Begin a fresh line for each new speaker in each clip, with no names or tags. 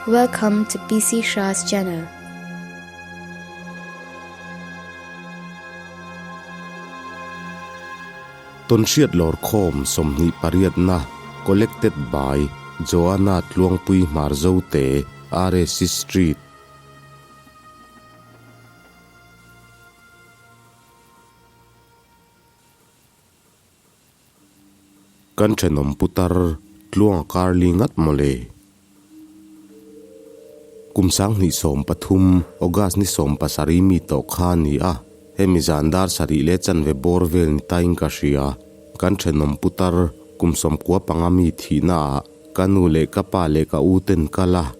Welcome to PC Shah's channel.
Tawnhriat lawrkhawm 28na Collected by Joanna Tluangpui Hmarzote, RSC Street. Kan thenawm putar tluang a kar li ngat mawle. Kum 2013 August ni 17 mi tawh kha a ni a, hemi zan dar sarih leh chanve bawr vel ni tain ka hria. Kan thenawm putar kum 95 mi thihna ah ka nu leh ka pa leh ka u ten kal a.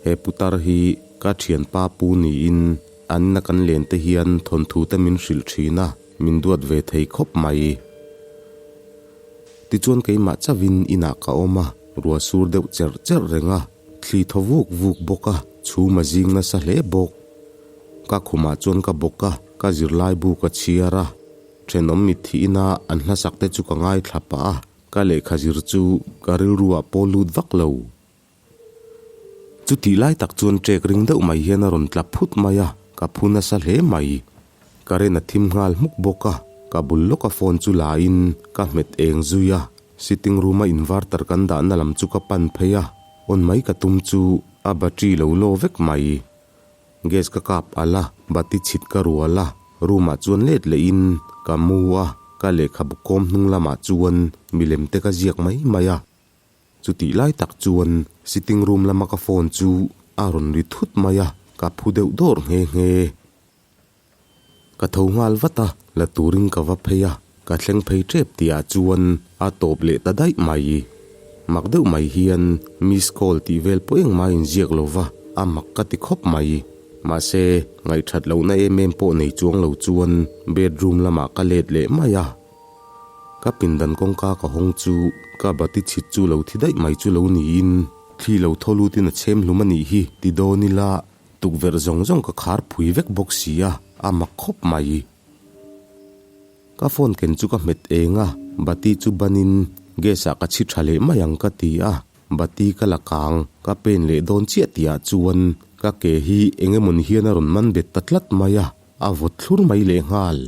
He putar hi ka thianpa pu niin an ina kan len te hian thawnthu te min hrilh thin a. Min duat ve thei khawp mai. Tichuan keimah chauhin inah ka awm a, ruah sur deuh cherh cherh reng a, thli thaw vuk vuk bawk a, chhum a zing nasa hle bawk. Ka khumah chuan ka bawk a, ka zirlai bu ka chhiar a, thenawm mitthi ina an hlasak te chu ka ngaithla pah a, ka lehkha zir chu ka rilru ah pawl lut vak lo. Chutih lai tak chuan ṭek ring deuh mai hian a rawn tla phut mai a, ka phu nasa hle mai. Current a thim nghal hmuk bawk a, ka bul lawka phone chu la in ka hmet eng zui a, sitting room a inverter kan dahna lam chu ka pan phei a, on mai ka tum chu a battery lo law vek mai. Gas ka kap alh a, bati chhit ka rual a, room ah chuan let leh in ka mu a, ka lehkhabu kawm hnung lamah chuan milem te ka ziak mai mai a. Chutih lai tak chuan sitting room lama ka phone chu a rawn ri thut mai a, ka phu deuh dawrh nghe nghe. Ka tho nghal vat a, la turin ka va phei a, ka thleng phei tep tihah chuan a tawp leh ta daih mai. Mak deuh mai hian miss call tih vel pawh engmah inziak lo va, a mak ka ti khawp mai. Mahse, ngaihthat lohna em em pawh nei chuang lo chuan bedroom lamah ka let leh mai a. Ka pindan kawngka ka hawng chu ka bati chhit chu lo thi daih mai chu lo niin thli lo thaw lutin a chhem hlum a nih hi ti dawn ila tukverh zawng zawng ka khar phui vek bawk si a, a mak khawp mai. Ka phone ken chu ka hmet eng a, bati chu banin gas ah ka chhi tha leh mai ang ka ti a, bati ka la kang ka pen leh dawn chiah tihah chuan ka ke hi eng emawni hian a rawn man bet ta tlat mai a, a vawt thlur mai lehnghal.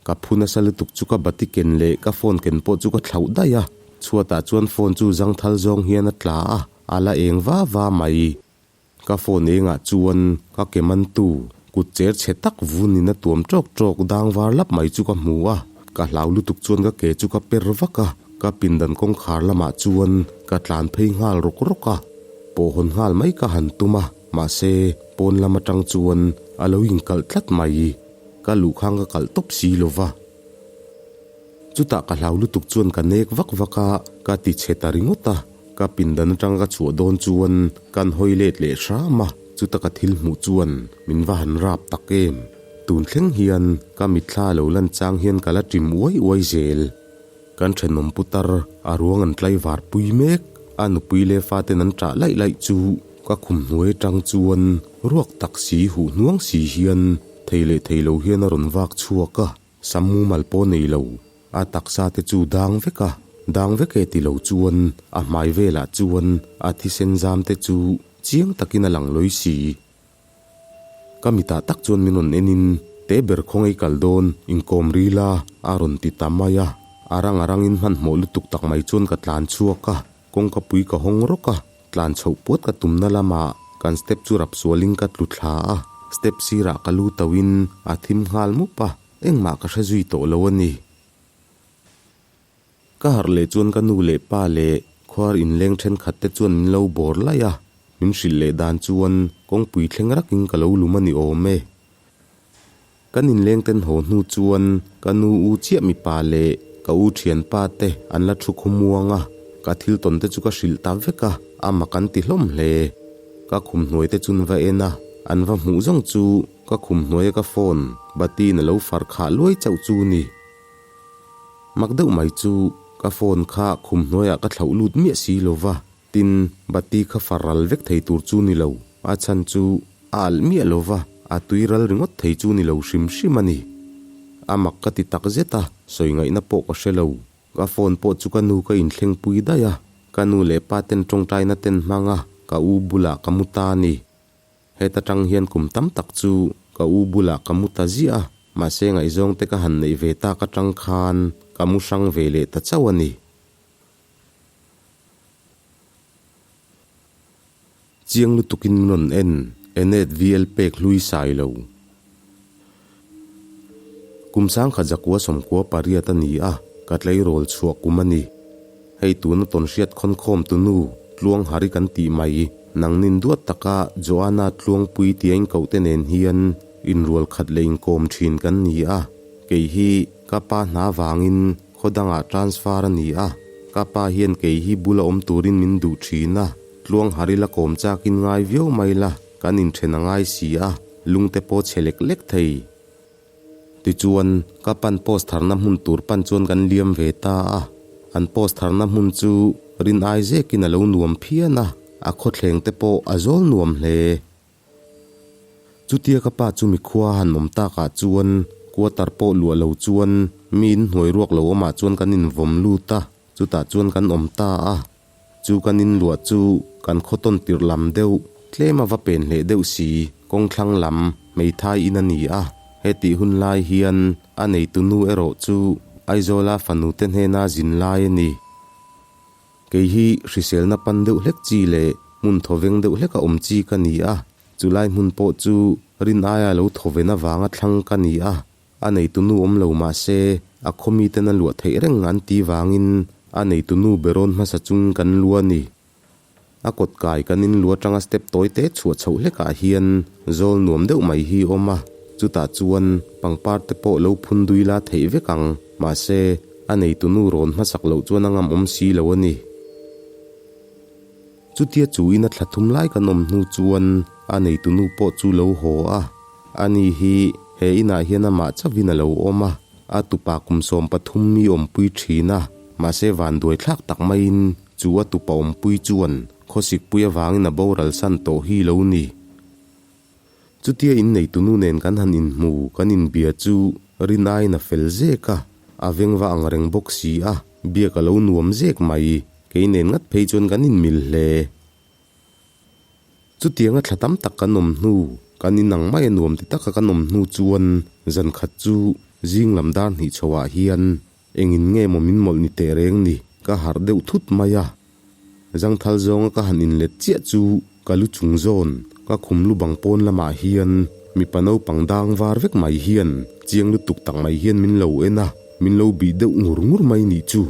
Ka phu nasa lutuk chu ka bati ken leh ka phone ken pawh chu ka thlauh daih a, chhuatah chuan phone chu zangthal zawng hian a tla a, a la eng va va mai. Ka phone engah chuan ka ke mantu kut cher chhe tak vunin a tuam tawk tawk dang var lap mai chu ka hmu a, ka hlau lutuk chuan ka ke chu ka per vak a, ka pindan kawngkhar lamah chuan ka tlan phei nghal rawk rawk a, pawh hawn nghal mai ka han tum a, mahse pawn lam atang chuan a lo inkalh tlat mai. Ka luh khang ka kalh tawp si lo va. Chutah ka hlau lutuk chuan ka nek vak vak a, ka ti chhe ta ringawt a. Ka pindan atanga ka chhuah dawn chuan kan hawi let leh hram a, chuta ka thil hmuh chuan min va han rap tak em. Tun thleng hian ka mitthla lo lan chang hian ka la ṭim uai uai zel. Kan thenawm putar a ruang an tlaivar pui mek, a nupui leh faten an ṭah laih laih chu ka khum hnuai atang chuan ruak tak si huh hnuang si hian thei leh thei lo hian a rawn vak chhuak a, sam mumal pawh nei lo, a taksa te chu dang vek a, dang vek e ti lo chuan a hmai velah chuan a thisen zam te chu chiang takin a lang lawi si. Ka mitah tak chuan min rawn enin, Te ber khawngaih kal dawn, inkawm ril a, a rawn ti ta mai a. A rang a rangin hmanhmawh lutuk tak mai chuan ka tlan chhuak a, kawngka pui ka hawng rawk a, tlan chhoh puat ka tumna lamah kan step chu rap sualin ka tlu thla a, step sirah ka lu tauhin a thim nghal mup a, engmah ka hre zui tawh lo a ni. Ka harh leh chuan ka nu leh pa leh khuar inleng thenkhat te chuan min lo bawr laih a, min hrilh leh dan chuan kawngpui thleng rakin ka lo lum a ni awm e. Kan inleng ten haw hnu chuan ka nu u chiah mipa leh ka u thianpa te an la thu khawmuang a, ka thil tawn te chu ka hrilh ta vek a, a mak an ti hlawm hle. Ka khum hnuai te chun va en a, an va hmuh zawng chu ka khum hnuaia ka phone bati in a lo far khah luai chauh chu ni. Mak deuh mai chu ka phone kha khum hnuaiah ka thlauh lut miah si lo va, tin bati kha far ral vek thei tur chu ni lo, a chhan chu a alh miah lo va, a tui ral ringawt thei chu ni lo hrim hrim a ni. A mak ka ti tak zet a, sawi ngaihna pawh ka hre lo. Ka phone pawh chu ka nu ka inthleng pui daih a, ka nu leh pa ten tawngtaina ten hmang a. ka u bulah ka mu ta a ni. Heta tang hian kum tam tak chu ka u bulah ka mu ta ziah a, mahse ngaihzawng te ka han neih ve tak atang khan ka mu hrang ve leh ta chauh a ni. Chiang lutukin min rawn en, Enet VL pek hlui sai lo. Kum sangkhat zakua sawmkua pariat a ni a, ka tleirawl chhuah kum a ni. Hei tuna tawn hriat khawn khawm tu nu, Tluang Hari kan tih mai, nangnin duat taka Joanna Tluangpui tia inkoh te nen hian inrual khat leh inkawm thin kan ni a, kei hi ka pa hna vangin khaw dangah transfer a ni a, ka pa hian kei hi bula awm turin min duh thin a, Tluang Hari la kawm chakin ngai viau mai la. Kan inthen a ngai si a, lungte pawh chhe lek lek thei. Tichuan, ka pan post tharna hmun tur pan chuan kan liam ve ta a. An post tharna hmun chu rin ai zekin a lo nuam phian a, a khawthleng te pawh a zawl nuam hle. Chutia ka pa chu mikhua han awm takah chuan quarter pawh luah lo chuan mi inhnuai ruak lo awmah chuan kan invawm lut a, chutah chuan kan awm ta a. Chu kan in luah chu kan khaw tawn tirh lam deuh, tlem a va pen hleh deuh si, kawng thlang lam hmeithai in a ni a. Hetih hun lai hian a neitu nu erawh chu Aizawla fanu te hnena zin lai a ni. Kei hi hriselna pan deuh hlek chi leh hmun thawveng deuh hleka awm chi ka ni a, chulai hmun pawh chu rin aia lo thawven avanga thlang ka ni a. A neitu nu awm lo mah se, a khaw miten a luah theih reng an ti vangin a neitu nu berawn hmasa chung kan lu a ni. A kawt kai kan in lu atanga step tawi te chhuah chhoh hlekah hian zawl nuam deuh mai hi awm a, chutah chuan pangpar te pawh lo phun dui la theih vek ang, mahse, a neitu nu rawn hmasak loh chuan a ngam awm si lo a ni. Chutia chu ina thla thum lai kan awm hnu chuan a neitu nu pawh chu lo haw a, ani hi he inah hian amah chauhin a lo awm a, a tupa kum 13 mi awmpui thin a, mahse vanduai thlak tak maiin chu a tupa awmpui chuan khawsikpui avangin a boral san tawh hi lo ni. Chutia inneitu nu nen kan han inhmu, kan inbia chu rin aiin a fel zek a, a vengva ang reng bawk si a, biak a lo nuam zek mai, kei nen ngat phei chuan kan inmil hle. Chutianga thla tam tak kan awm hnu, kan inang mai a nuam ti taka kan awm hnu chuan zan khat chu zing lam dar hnih chhoah hian engin nge maw min mawlh ni teh reng ni, ka harh deuh thut mai a. Zangthal zawnga ka han inlet chiah chu ka lu chung zawn, ka khum lu bang pawn lamah hian mipa naupang dang var vek mai hian chiang lutuk tak mai hian min lo en a, min lo bih deuh ngur ngur mai nih chu.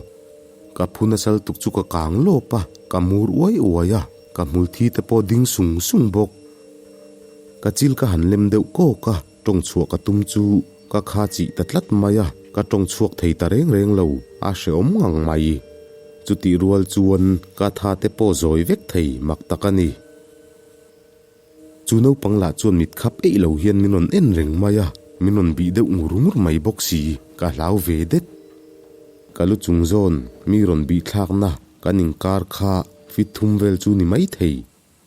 Ka phu nasal tuk chu ka kang lawp a, ka mur uai uai a, ka hmul thi te pawh ding sung sung bawk. Ka chil ka han lem deuh kawk a, tawng chhuah ka tum chu ka kha chih ta tlat mai a, ka tawng chhuak thei ta reng reng lo, a hrehawm ngang mai. Chutih rual chuan ka tha te pawh zawi vek thei mak tak a ni. Chu naupang lah chuan mit khap eih lo hian min rawn en reng mai a, min rawn bih deuh ngur ngur mai bawk si, ka hlau ve det. Ka lu chung zawn mi rawn bih thlakna kan inkar kha fit thum vel chu ni mai thei.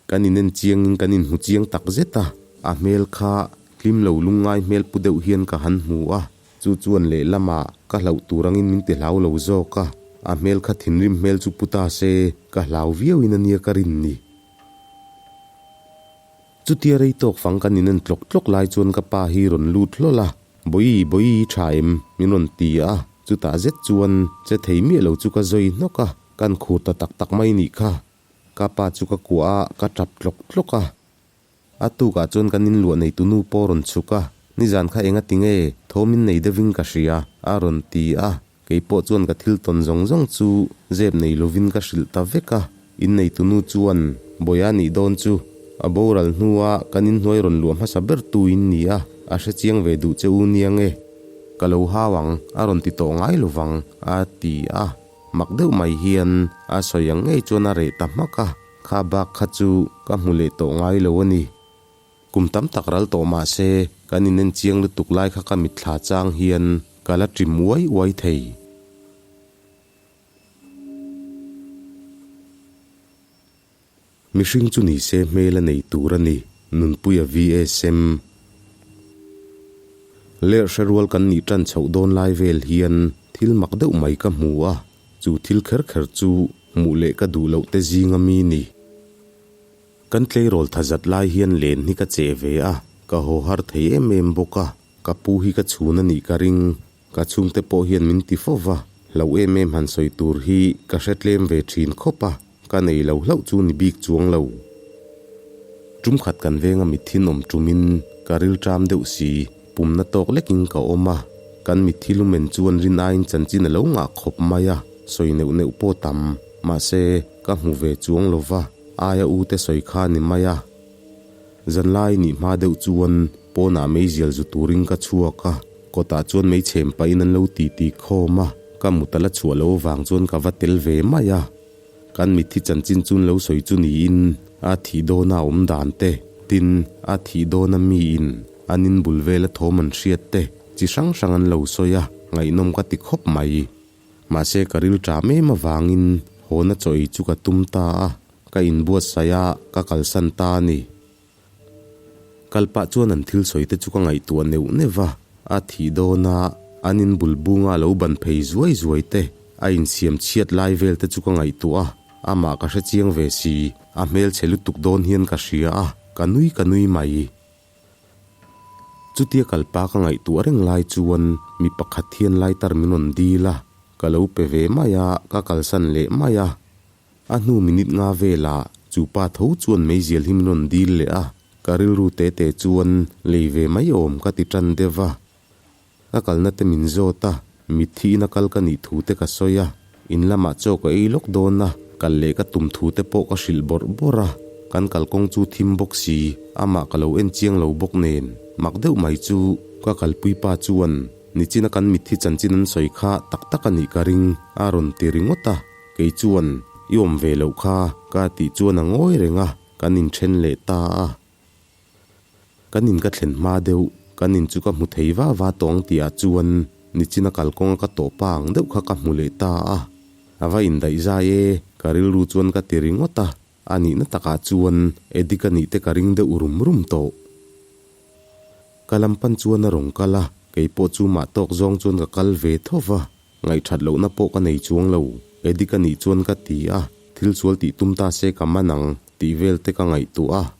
Kan inen chiangin kan inhmu chiang tak zet a, a hmel kha hlim lo lungngai hmel pu deuh hian ka han hmu a, chu chuan lehlamah ka hlauh tur angin min ti hlau lo zawk a, a hmel kha thinrim hmel chu pu ta se ka hlau viauin a nia ka rin ni. Chutia rei tawk fang kan inen tlawk tlawk lai chuan ka pa hi rawn lut hlawl a, Bawi, Bawi i tha em? min rawn ti a, chutah zet chuan che thei miah lo chu ka zawi hnawk a, kan khur ta tak tak mai nih kha. Ka pa chu ka kuah a, ka tap tlawk tlawk a. A tukah chuan kan inluah neitu nu pawh a rawn chhuk a, Nizan kha enga ti nge thawm in nei deuhin ka hria, a rawn ti a. Kei pawh chuan ka thil tawn zawng zawng chu zep nei lovin ka hrilh ta vek a. Inneitu nu chuan, Bawia nih dawn chu, a boral hnua kan inhnuai rawn luah hmasa ber tu in ni a, a hre chiang ve duh che u nia nge? Ka lo hau ang, a rawn ti tawh ngai lovang, a ti a. Mak deuh mai hian a sawi ang ngei chuan a reh ta hmak a, kha bak kha chu ka hmu leh tawh ngai lo a ni. Kum tam tak ral tawh mah se, kan inen chiang lutuk lai kha ka mitthla chang hian ka la ṭim uai uai thei. Mihring chu ni se hmel a nei tur a ni, Nunpuia VSM. Lerh hre rual kan nih tan chhoh dawn lai vel hian thil mak deuh mai ka hmu a, chu thil kher kher chu hmuh leh ka duh loh te zing a mi ni. Kan tleirawl tha zat lai hian len hi ka cheh ve a, ka haw har thei em em bawk a, ka pu hi ka chhun a nih ka ring. Ka chhungte pawh hian min ti fo va, hlauh em em han sawi tur hi ka hre tlem ve thin khawp a, ka nei lo hlauh chu ni bik chuang lo. Tum khat kan venga mitthi nawm tumin ka rilṭam deuh si, pumna tawk lekin ka awm a, kan mitthi lumen chuan rin aiin chanchin a lo ngah khawp mai a, sawi neuh neuh pawh tam, mahse ka hmu ve chuang lo va, aia u te sawi kha ni mai a. Zanlai nih hma deuh chuan pawnah meizial zu turin ka chhuak a, kawtah chuan meichhem pahin an lo titi khawm a, ka mut a la chhuah loh avang chuan ka va tel ve mai a. Kan mitthi chanchin chu lo sawi chu niin a thih dawna a awm dan te, tin a thih dawna miin an inbul vela thawm an hriat te chi hrang hrang an lo sawi a, ngaihnawm ka ti khawp mai. Mahse ka ril ṭam em avangin hawna chaw ei chu ka tum ta a, ka inbuatsaih a, ka kalsan ta a ni. Kal pah chuan an thil sawi te chu ka ngaihtuah neuh neuh va, a thih dawn a, an in bul bunga a lo ban phei zuai zuai te, a insiam chhiat lai vel te chu ka ngaihtuah a, amah ka hre chiang ve si, a hmelchhe lutuk dawn hian ka hria a, ka nui ka nui mai. Chutia kal pa ka ngaihtuah reng lai chuan mi pakhat hian lighter min rawn dil a, ka lo pe ve mai a, ka kalsan leh mai a. A hnu minute nga velah chu pa tho chuan meizial hi min rawn dil leh a, ka rilru te te chuan lei ve mai awm ka ti tan deuh va. Ka kalna te min zawt a, mitthi ina kal ka nih thu te ka sawi a, in lamah chaw ka ei lawk dawn a, kal leh ka tum thu te pawh ka hrilh bawrh bawrh a, kan kalkawng chu thim bawk si, amah ka lo en chiang lo bawk nen, mak deuh mai chu ka kalpui pa chuan nichina kan mitthi chanchin an sawi kha tak tak a nih ka ring a rawn ti ringawt a. Kei chuan, I awm ve loh kha, ka tih chuan a ngawi reng a, kan inthen leh ta a. Kan in ka thlen hma deuh, kan in chu ka hmu thei va va tawng tihah chuan nichina kalkawnga ka tawh pa ang deuh kha ka hmu leh ta a. A va indaih zai e, ka rilru chuan ka ti ringawt a, a nihna takah chuan Eddie ka nih te ka ring deuh rum rum tawh. Ka lam pan chuan a rawn kal a, kei pawh chu mah tawk zawng chuan ka kal ve tho va. Ngaihthat lohna pawh ka nei chuang lo, Eddie ka nih chuan ka ti a, thil sual tih tum ta se ka man ang tih vel te ka ngaihtuah a.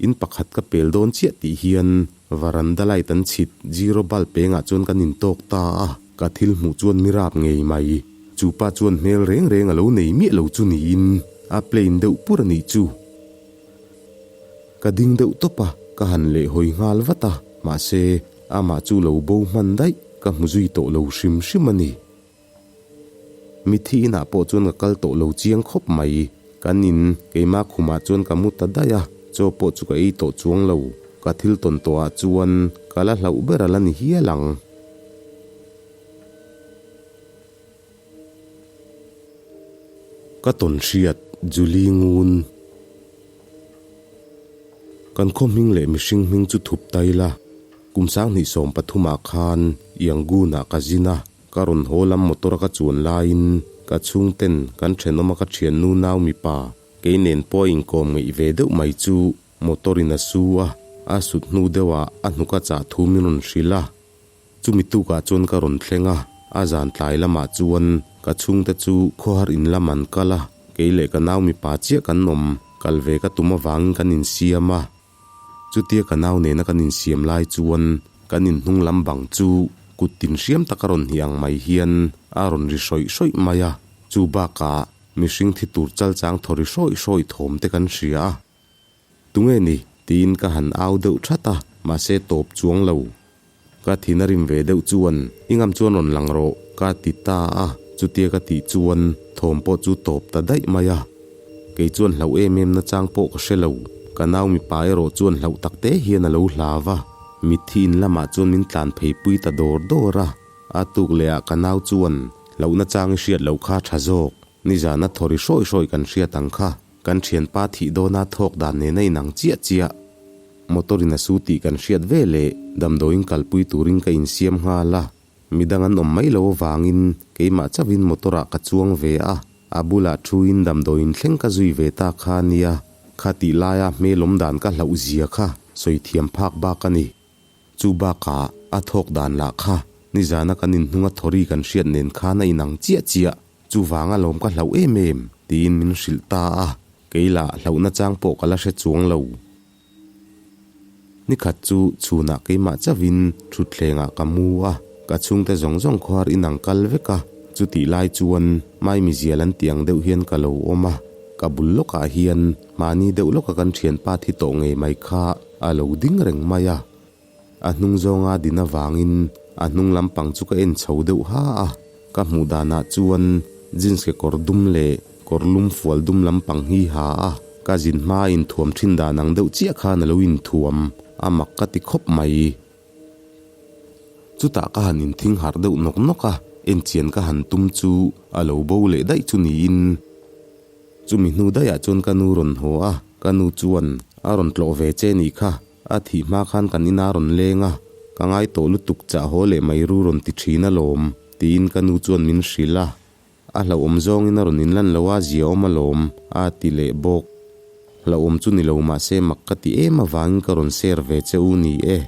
In pakhat ka pel dawn chiah tih hian varanda light an chhit zero bulb pengah chuan kan intawk ta a, ka thil hmuh chuan mi rap ngei mai. Chu pa chuan hmel reng reng a lo nei miah lo chu niin a plain deuh pur a nih chu. Ka ding deuh tawp a, ka han lehhawi nghal vat a, mahse Amah chu lo bo hman daih ka hmu zui tawh lo hrim hrim a ni. Mithi inah pawh chuan ka kal tawh lo chiang khawp mai. Kan in keimah khumah chuan ka mu ta daih a, chaw pawh chu ka ei tawh chuang lo. Ka thil tawn tawhah chuan ka la hlauh ber a la ni hial ang. Ka tawn hriat Julie Ngun. Kan khaw hming leh mihring hming chu thup ta ila, kum 2013 ah khan Yangon ah ka zin a, ka rawn haw lam motor a ka chuan laiin ka chhungten kan thenawm a ka thiannu nau mipa kei nen pawh a inkawm ngeih ve deuh mai chu motor in a su a, a sut hnu deuh ah a hnuk a chah thu min rawn hrilh a. Chumi tukah chuan ka rawn thleng a, a zan tlai lamah chuan ka chhungte chu khawhar in lam an kal a, kei leh ka nau mipa chiah kan awm, kal ve ka tum avangin kan insiam a. Chutia ka nau nena kan insiam lai chuan kan inhnung lam bang chu kut tin hriam taka rawn hnih ang mai hian a rawn ri hrawih hrawih mai a, chu bakah mihring thi tur chalchang thaw ri hrawih hrawih thawm te kan hria a. Tunge ni? tiin ka han au deuh that a, mahse tawp chuang lo. Ka thin a rim ve deuh chuan, I ngam chuan rawn lang rawh, ka ti ta a, chutia ka tih chuan thawm pawh chu tawp ta daih mai a. Kei chuan hlauh em em nachang pawh ka hre lo, ka nau mipa erawh chuan hlauh tak te hian a lo hlau a, mitthi in lamah chuan min tlan phei pui ta dawr dawr a, a tuk leh ah ka nau chuan hlauh nachang i hriat loh kha tha zawk, nizana thawri hrawi hrawi kan hriat ang kha. Kan thianpa thih dawna thawk dan nen a inang chiah chiah. Motor in a su tih kan hriat ve leh damdawiin kalpui turin ka insiam nghal a. Midang an awm mai lo avangin keimah chauhin motor ah ka chuang ve a, a bulah thuin damdawiin thleng ka zui ve ta kha a nia. Kha tih laia hmel awm dan ka hlauh zia kha sawi thiam phak bak a ni. Chu bakah a thawk dan lah kha nizana kan inhnunga thawri kan hriat nen khan a inang chiah chiah. Chuvang alawm ka hlauh em em, tiin min hrilh ta a. Kei lah hlauhna chang pawh ka la hre chuang lo. Nikhat chu chhunah keimah chauhin thutthlengah ka mu a, ka chhungte zawng zawng khuar in ang kal vek a, chutih lai chuan maimi zial an tih ang deuh hian ka lo awm a, ka bul lawkah hian mahni deuh lawka kan thianpa thi tawh ngei mai kha a lo ding reng mai a. A hnung zawnga din avangin a hnung lampang chu ka en chho deuh ha a, ka hmuh danah chuan jeans kekawr dum leh kawr lum fual dum lampang hi ha a, ka zin hmaa inthuam thin dan ang deuh chiah khan a lo inthuam a mak ka ti khawp mai. Chutah ka han inthing harh deuh nawk nawk a, enchian ka han tum chu a lo bo leh daih chu niin. Chumi hnu daihah chuan ka nu rawn haw a, ka nu chuan a rawn tlawh ve che nih kha. A thih hma khan kan ina rawn leng a, ka ngai tawh lutuk chah haw leh mai ru rawn ti thin alawm, tiin ka nu chuan min hrilh a. A hlauhawm zawngin a rawn inlan lo a, zia awm alawm, a ti leh bawk. Hlauhawm chu ni lo mahse mak ka ti em avangin ka rawn share ve che u ni e.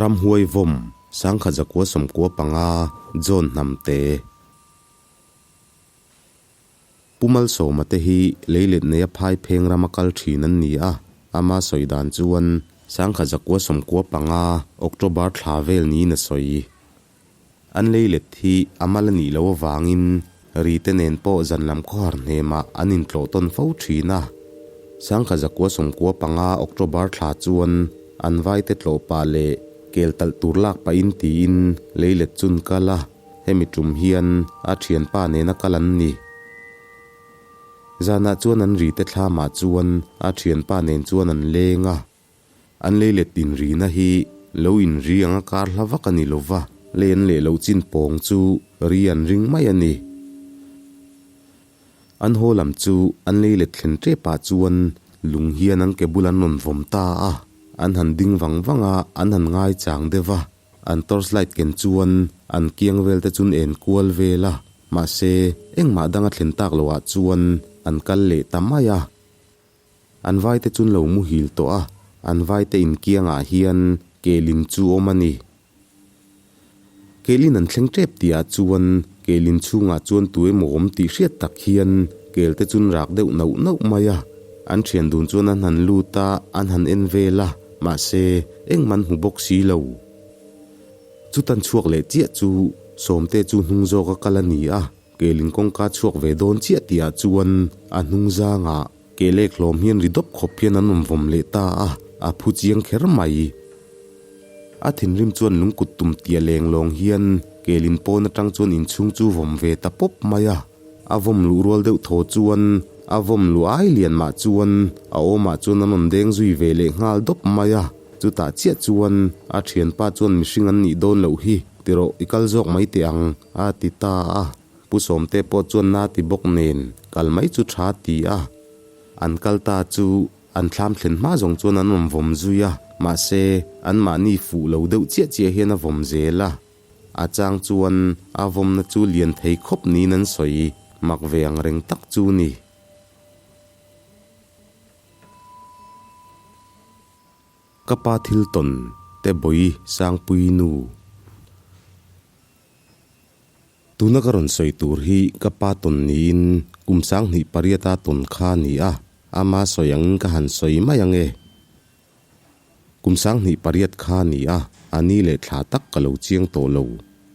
Ramhuai vawm, Sangkha Zakua 95, John Hnamte. Pu Malsawma te hi leilet neia phai pheng rama kal thin an ni a, ama sawi dan chuan Sangkha Zakua 95 October thla vel niin a sawi. An leilet hi a mal a nih loh avangin ri te nen pawh zan lam khawhar hnemah an intlawh tawn fo thin a. Sangkha Zakua 95 October thla chuan an vaite tlawh pah leh kel talh tur lak pahin tiin leilet chun kal a. Hemi tum hian a thianpa nena kal an ni. Zanah chuan an rite thlamah chuan a thianpa nen chuan an leng a. An leilet inrina hi lo inri anga kar hla vak a ni lo va, lei an leh loh chin pawng chu ri an ring mai a ni. An haw lam chu an leilet thlen tepah chuan lung hian an ke bul an rawn vawm ta a. An han ding vang vang a, an han ngaichang deuh a. An torchlight ken chuan an kiang vel te chun en kual vel a, mahse engmah dang a thlen tak loh ah chuan an kal leh ta mai a. An vai te chun lo muhil tawh a, an vai te in kiang ah hian kelin chu awm a ni. Kelin an thleng tep tih ah chuan kelin chhung ah chuan tu emaw awm tih hriat tak hian kel te chun rak deuh nauh nauh mai a. An thian dun chuan an han lut a, an han en vel a. Mahse, engmah an hmu bawk si lo. Chutan chhuak leh chiah chu Sawmte chu hnung zawka kal a ni a, Kelin kawngka chhuak ve dawn chiah tihah chuan a hnung zangah ke lek hlawm hian ri dawp khawp hian an awm vawm leh ta a, a phu chiang kher mai. A thinrim chuan lungkut tum tia leng lawng hian Kelin pawn atang chuan inchhung chu vawm ve ta pawp mai a. A vawm luh rual deuh thaw chuan a vawm luh ai lian mah chuan a awmah chuan an rawn deng zui ve leh nghal dawp mai a, chutah chiah chuan a thianpa chuan mihring an nih dawn loh hi tirawh i kal zawk mai teh ang a ti ta a, Pu Sawmte pawh chuan na ti bawk nen kal mai chu tha ti a, an kal ta chu an thlam thlen hma zawng chuan an rawn vawm zui a, mahse anmahni fuh lo deuh chiah chiah hian a vawm zel a. A chang chuan a vawmna chu lian thei khawp niin an sawi mak ve ang reng tak chu ni. Ka pa thil tawn te bawi Sangpui nu. Tuna ka rawn sawi tur hi ka pa tawn niin kum 2008 a tawn kha a ni a, ama sawi angin ka han sawi mai ang e. Kum 2008 kha a ni a, a ni leh thla tak ka lo chiang tawh lo.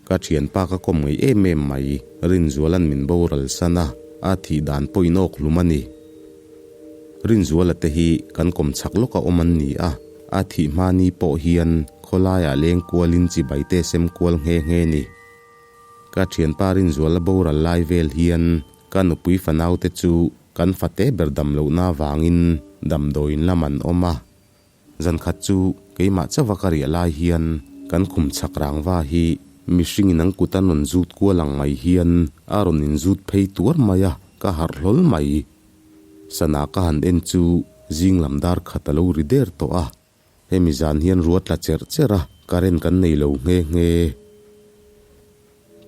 Ka thianpa ka kawm ngei em em mai, Rinzuala'n min boral san a, a thih dan pawh in awk hlum a ni. Rinzuala te hi kan kawm chhak lawka awm an ni a, a thih hma ni pawh hian khawlaiah leng kualin chibai te sem kual nghe nghe ni. Ka thianpa Rinzuala boral lai vel hian ka nupui fanaute chu Kan fate ber dam lohna avangin damdawiin lam an awm a, zan khat chu keimah chauha ka riah lai hian kan khum chhak rangva hi mihringin an kut an rawn zut kual ang mai hian a rawn inzut phei tuar mai a, ka harh hlawl mai. Sana ka han en chu zing lam dar khat a lo ri der tawh a. Hemi zan hian ruat tla cherh cherh a, current kan nei lo nghe nghe.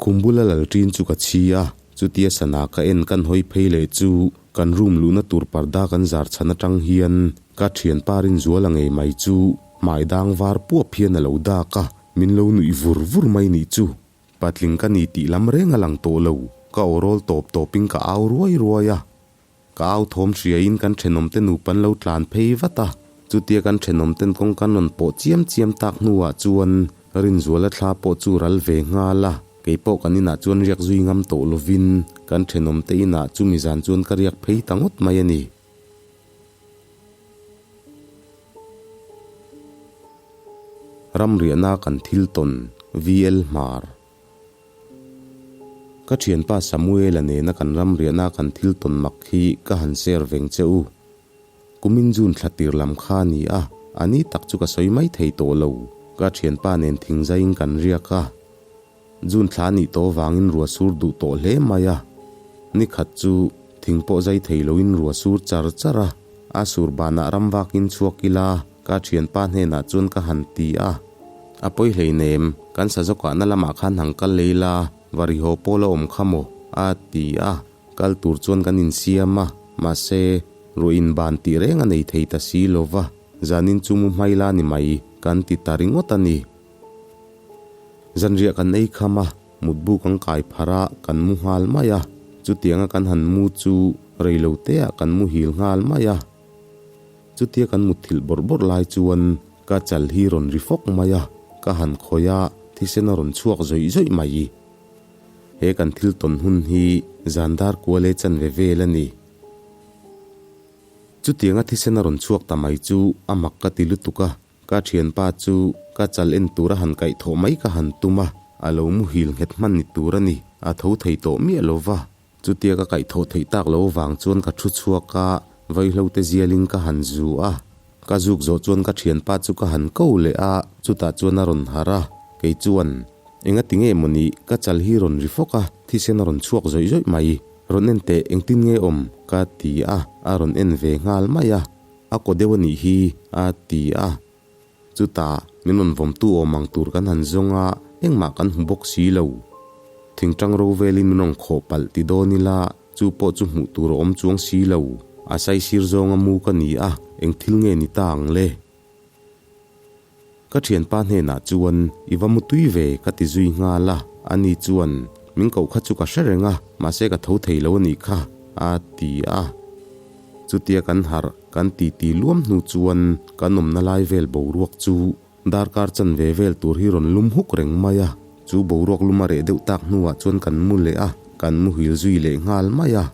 Khum bula lal ṭin chu ka chhi a, chutia sana ka en kan hawi phei leh chu kan room luhna tur parda kan zar chhan aṭang hian ka ṭhianpa Rinzuala ngei mai chu hmai dang var puap hian a lo dak a, min lo nuih vur vur mai nih chu. Patling ka ni tih lam reng a lang tawh lo, ka aw rawl tawp tawpin ka au ruai ruai a. Ka au thawm hriain kan thenawmte nupa an lo tlan phei vat a, chutia kan thenawmten kawng kan rawn pawh chiam chiam tak hnuah chuan Rinzuala thla pawh chu ral ve nghal a, kei pawh kan inah chuan riak zui ngam tawh lovin kan thenawmte inah chumi zan chuan ka riak phei ta ngawt mai a ni. Ramriahna kan thil tawn, VL Hmar. Ka thianpa Samuela nena kan ramriahna kan thil tawn mak hi ka han share veng che u. Kumin June thla tir lam kha a ni a, a ni tak chu ka sawi mai thei tawh lo. Ka thianpa nen thingzaiin kan riak a. June thla a nih tawh vangin rua sur duh tawh hle mai a. Ni khat chu thing pawh zai thei loin rua sur char char a, a sur banah ram vakin chhuak ila ka thianpa hnenah chuan ka han ti a. A pawi hleinem, kan sazawkahna lamah khan han kal lei la, va ri haw pawl a awm kha maw? a ti a. Kal tur chuan kan insiam a, mahse, ruah inban tih reng a nei thei ta si lo va, zanin chu mu hmai la ni mai, kan ti ta ringawt a ni. Zanriah kan ei kham a, mutbu kan kai pharh a, kan mu nghal mai a. Chutianga kan han mu chu reiloteah kan muhil nghal mai a. Chutia kan mutthilh bawrh bawrh lai chuan ka chal hi rawn ri fawk mai a, ka han khawih a, thisen a rawn chhuak zawih zawih mai. He kan thil tawn hun hi zan dar kual e chanve vel a ni. Chutianga thisen a rawn chhuak ta mai chu a mak ka ti lutuk a, Ka thianpa chu ka chal en tura han kaih thawh mai ka han tum a, a lo muhil nghet hman ni tur a ni, a tho thei tawh miah lo va. Chutia ka kaih thawh theih tak lo vang chuan ka thu chhuak a, vaihlo te zialin ka han zu a. Ka zuk zawh chuan ka thianpa chu ka han ko leh a, chutah chuan a rawn harh a, kei chuan, Engati nge maw ni, ka chal hi rawn ri fawk a, thisen a rawn chhuak zawih zawih mai. Rawn en teh, engtin nge awm? ka ti a, a rawn en ve nghal mai a. A kaw deuh a nih hi, a ti a. Chutah, min rawn vawmtu awm ang tur kan han zawng a, engmah kan hmu bawk si lo. Thingtang ro velin min rawn khawh palh ti dawn ila, chu pawh chu hmuh tur a awm chuang si lo. A saisir zawnga mu ka ni a, eng thil nge ni ta ang le? Ka thianpa hnenah chuan, I va mu tui ve, ka ti zui nghal a. Ani chuan, Min koh kha chu ka hre reng a, mahse ka tho thei lo a nih kha, a ti a. Chutia kan harh, kan titi luam hnu chuan kan awmna lai vel boruak chu darkar chanve vel tur hi rawn lum huk reng mai a. Chu boruak lum a reh deuh tak hnuah chuan kan mu leh a, kan muhil zui leh nghal mai a.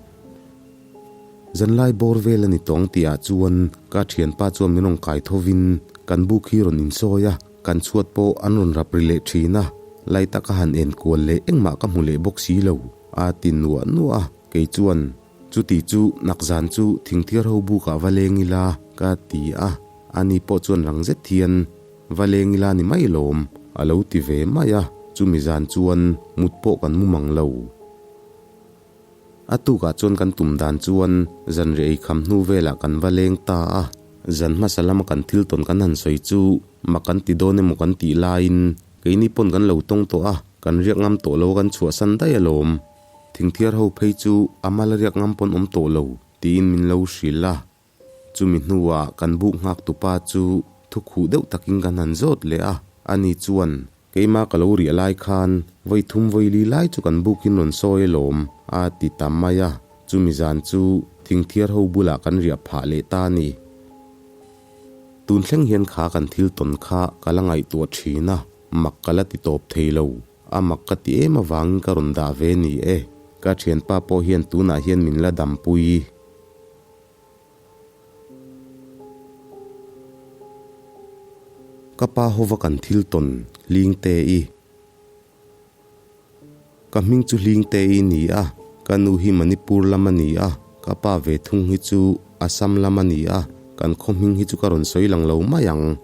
Zanlai bawr vel a ni tawng tihah chuan ka thianpa chuan min rawn kai thovin kan buk hi rawn insawi a, kan chhuat pawh an rawn rap ri leh thin a, lai taka han en kual leh engmah ka hmu leh bawk si lo, a ti nuah nuah a, kei chuan chuti chu nakzan chu thingthiar ho bukah va leng ila ka ti a, ani pawh chuan rang zet hian va leng ila ni mai lawm a lo ti ve mai a, chumi zan chuan mut pawh kan mu mang lo. A tukah chuan kan tum dan chuan zanriah ei kham hnu velah kan va leng ta a, zan hmasa lama kan thil tawn kan han sawi chu mak kan ti dawn emaw kan tih laiin keini pawn kan lo tawng tawh a, kan riak ngam tawh lo a kan chhuahsan daih alawm. Thingthiar ho phei chu a mal a riak ngam pawn awm tawh lo tiin min lo hrilh a. Chumi hnuah kan buk nghak tupa chu thu khuh deuh takin kan han zawt leh a, ani chuan, Keimah ka lo riah lai khan vawi thum vawi li lai chu kan bukin rawn sawi alawm, a ti ta mai a. Chumi zan chu thingthiar ho bulah kan riah phah leh ta a ni. Tun thleng hian kha kan thil tawn kha ka la ngaihtuah thin a, mak ka la ti tawp thei lo. A mak ka ti em avangin ka rawn dah ve ni e. Ka thianpa pawh hian tunah hian min la dampui. Ka pa hova kan thil tawn Hling Te i. Ka hming chu Hling Te i ni a, ka nu hi Manipur lam a ni a, ka pa ve thung hi chu Assam lam a ni a, kan khaw hming hi chu ka rawn sawi lang lo mai ang.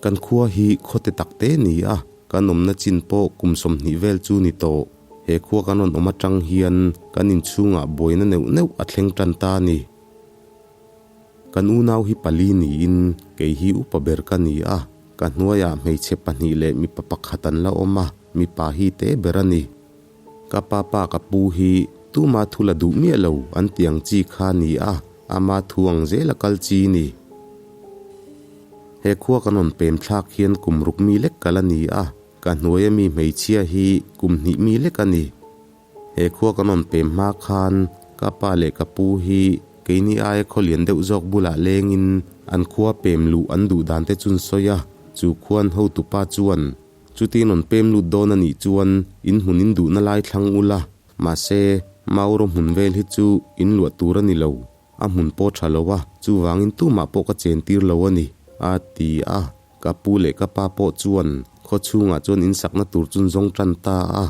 Kan khua hi khaw te tak te ni a, kan awmna chin pawh kum 20 vel chu ni tawh. He khua kan rawn awm atang hian kan inchhungah buaina neuh neuh a thleng tan ta a ni. Kan unau hi pali niin kei hi upa ber ka ni a, ka hnuaiah hmeichhe pahnih leh mipa pakhat an la awm a, mipa hi te ber a ni. Ka pa pa ka pu hi tuma thu la duh miah lo an ti ang chi kha a ni a, ama thu ang zel a kal chi ni. He khua kan rawn pem thlak hian kum ruk mi lek kal a ni a. Ka hnuaia mi hmeichhia hi kum hnih mi lek a ni. He khua kan rawn pem hma khan ka pa leh ka pu hi keini aia khaw lian deuh zawk bulah lengin an khua pem luh an duh dan te chun sawi a, chu khuan hotupa chuan chutin rawn pem lut dawn a nih chuan in hmun in duhna lai thlang ula, mahse Mauro hmun vel hi chu in luah tur a ni lo. A hmun pawh tha lo a, chuvangin tumah pawh ka chen tir lo a ni, a ti a. Ka pu leh ka pa pawh chuan khaw chhungah chuan in sakna tur chun zawng tan ta a.